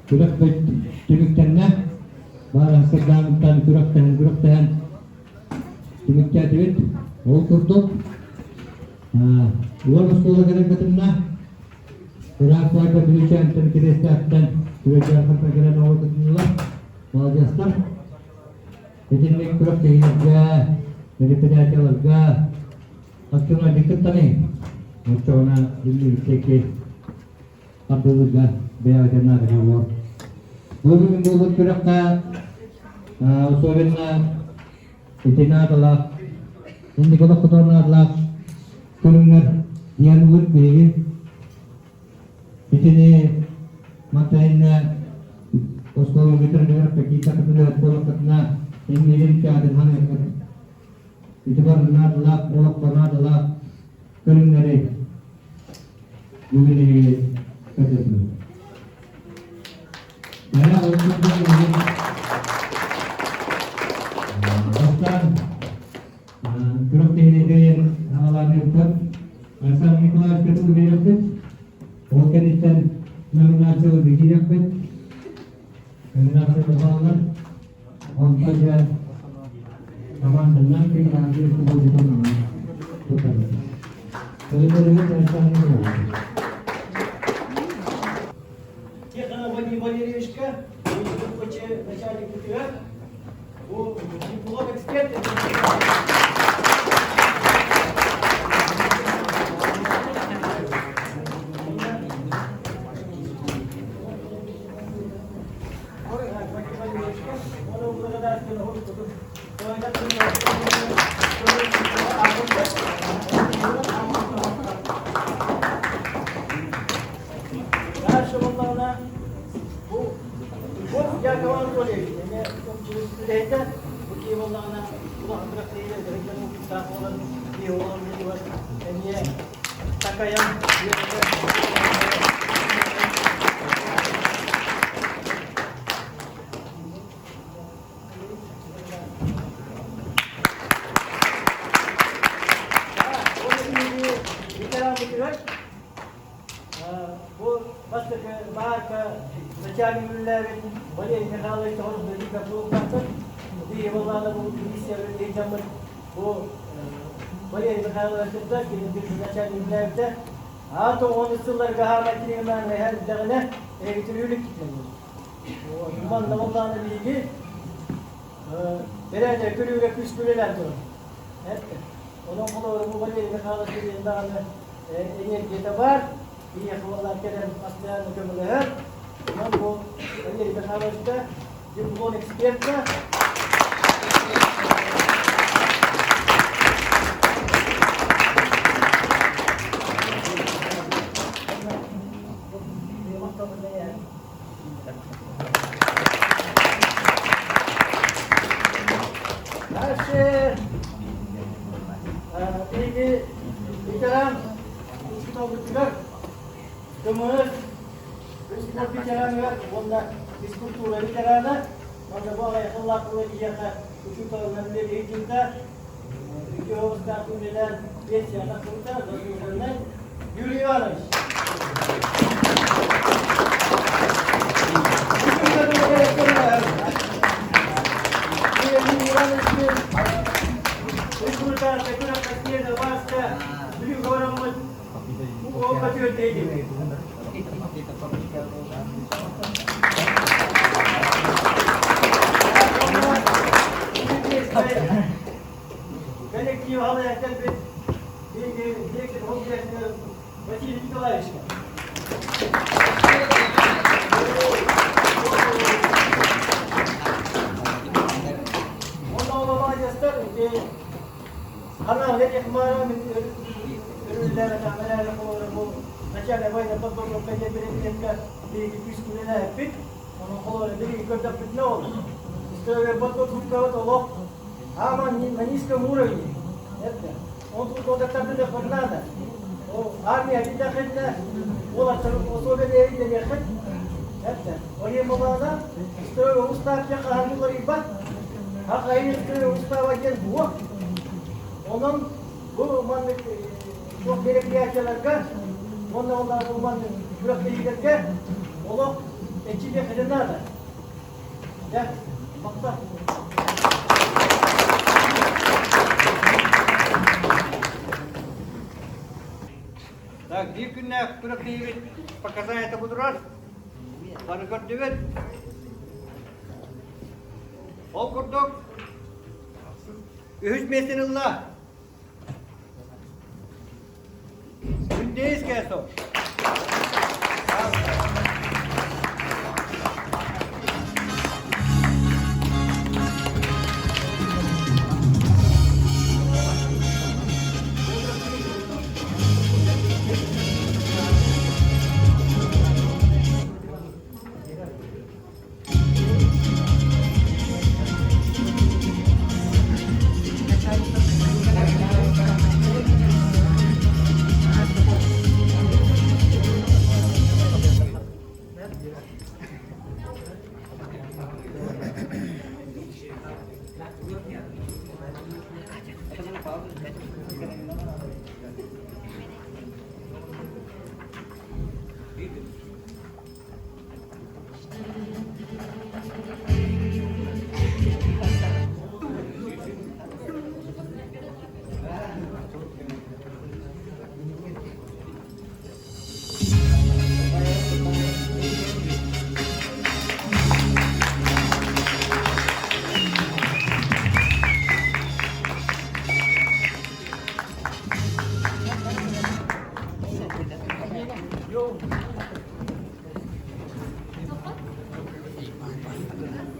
Speaker 5: Күрэхпит түмүктэннэ. Баар сырдааҕыттан күрэхтэһэн күрэхтэһэн түмүктээтибит. Ол курдук уон оскуола кэлэн кытынна. Ыраах Слайка Бүлүүчээнтэн Кириэстээхтэн Түбэйдээхтэн кэлэн оҕо кытыннылар. Маладьыастар. Итинник күрэхтэһиилэргэ, мероприятияларга активнайдык кыттаный. Оччоҕуна инники тардылыга бэйэҕитин наада буолуо. Бүгүн буолбут күрэххэ особенно ити наадалаах, инники олоххутугар наадалаах көрүҥнэр диэн ылыт биһиги. Итини мантайынна оскуола бүтэрдигэр какие-то кытылыат буоллаххытына иннигин каадын ханыаххыт. Ити бар наадалаах, олоххо наадалаах көрүҥнэри бүгүн эһиги көрдөрдүм. Бэйэ ол курдук бүгүн бастаан күрэх тэһиниэтин аҕаланыахпыт. Александр Николаевич тыл биэриэхпит. Ол кэнниттэн номинациялар киириэхпит. Номинациялар бааллар. Онтон дьэ команданан Геннадий Республикатын тутабыт. Көрүдөрүгүт элбэҕин көрөбүт.
Speaker 19: Тихонов Вадим Валерьевичка, начальник КТР, бу диплом эксперт. Дальше буоллаҕына бу бу Яков Анатольевич эмиэ үлэһитэ бу киһи буоллаҕына улахан бырахтыйы дөрүттэн укуттаах буолан киһи буолан эмиэ такайан Бу бастакы баарка начальник үлэлээбит Валерий Михайлович Тоҕуров буолбаттар. Биһи буоллаҕына бу миссия үлэлиир бу Валерий Михайлович кытта кини биир начальник үлэлээбитэ. Аата он сылларга хаамайтырыгынан эһэрдэҕинэ эһигитирүүлүк китинэн. Манна буоллаҕына биһиги бэрээдэ көрүүгэ күүс үлэлээн турар. Эттэ. Онон холобура бу Валерий Михайлович диэн даҕаны энергията баар, биһиэхэ буоллар кэлэн постоянно көмөлөһөр. Онон бу Валерий Михайловичка диплом эксперта Дальше биһиги ветеран учууталбытыгар КМС спорт ветераныгар уонна физкультура ветерана уонна бу аҕай сыллаах киһиэхэ учууталынан үлэлии сылдьыбыта үтүө оҕустаах үлэлээн пенсияҕа тахсыбыта заслуженный Юрий Иванович. Коллектив алая кэлбит директор Василий Николаевич. Начальная военная подготовка Олох на низком уровне. Это он тут надо. Армия видахетна, олар условия берехет. Это Олемалана, строил устав яханула а устава диэн буо. Онон бу маннык туох мероприятияларга, уонна онно бу маннык күрэхтэһиилэргэ олох эчилиэххэ наада. Дьэ, махтал.
Speaker 12: Так, биир күннээх күрэхтэһиибит показания будурар. Бары көрдүбүт. Ол курдук, үһүс миэстэни ылла. Күндейская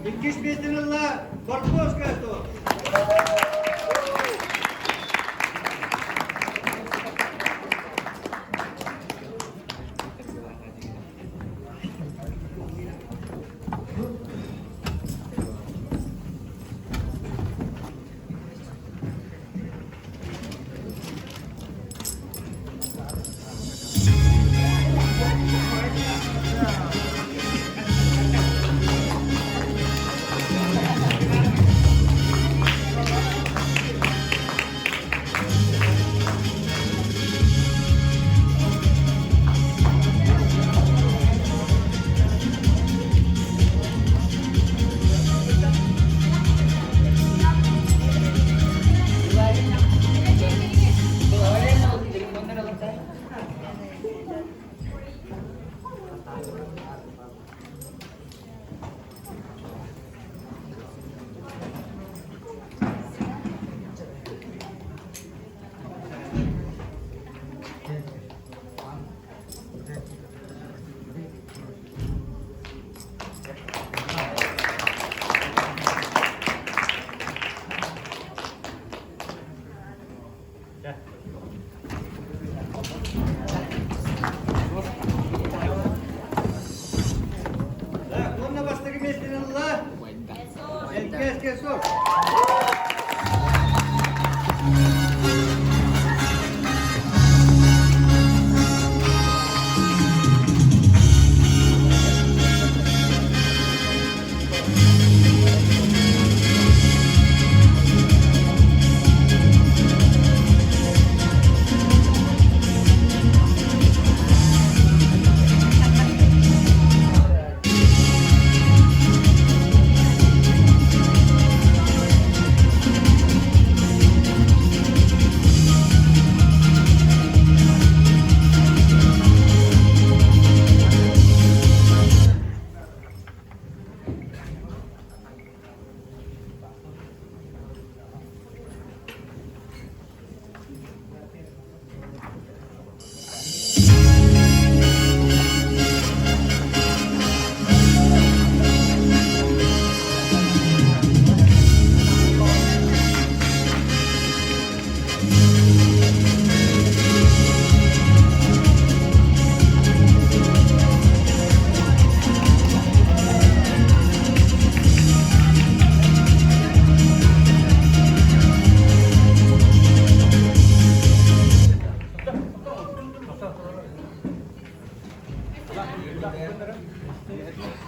Speaker 12: Иккис миэстэни ылла Барковская ТО. Так, уонна бастакы миэстэни ылла. Элкээс сор.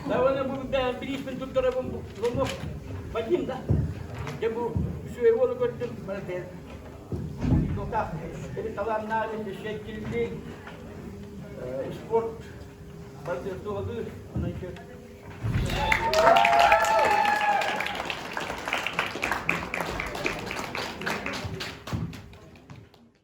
Speaker 5: Давай бу бириспин туттарабын бу Вадим да. Дьэ бу үчүгэй уолу көрдүм. Талааннаах шеккилли спорт барытыгар туһалыыр. Онон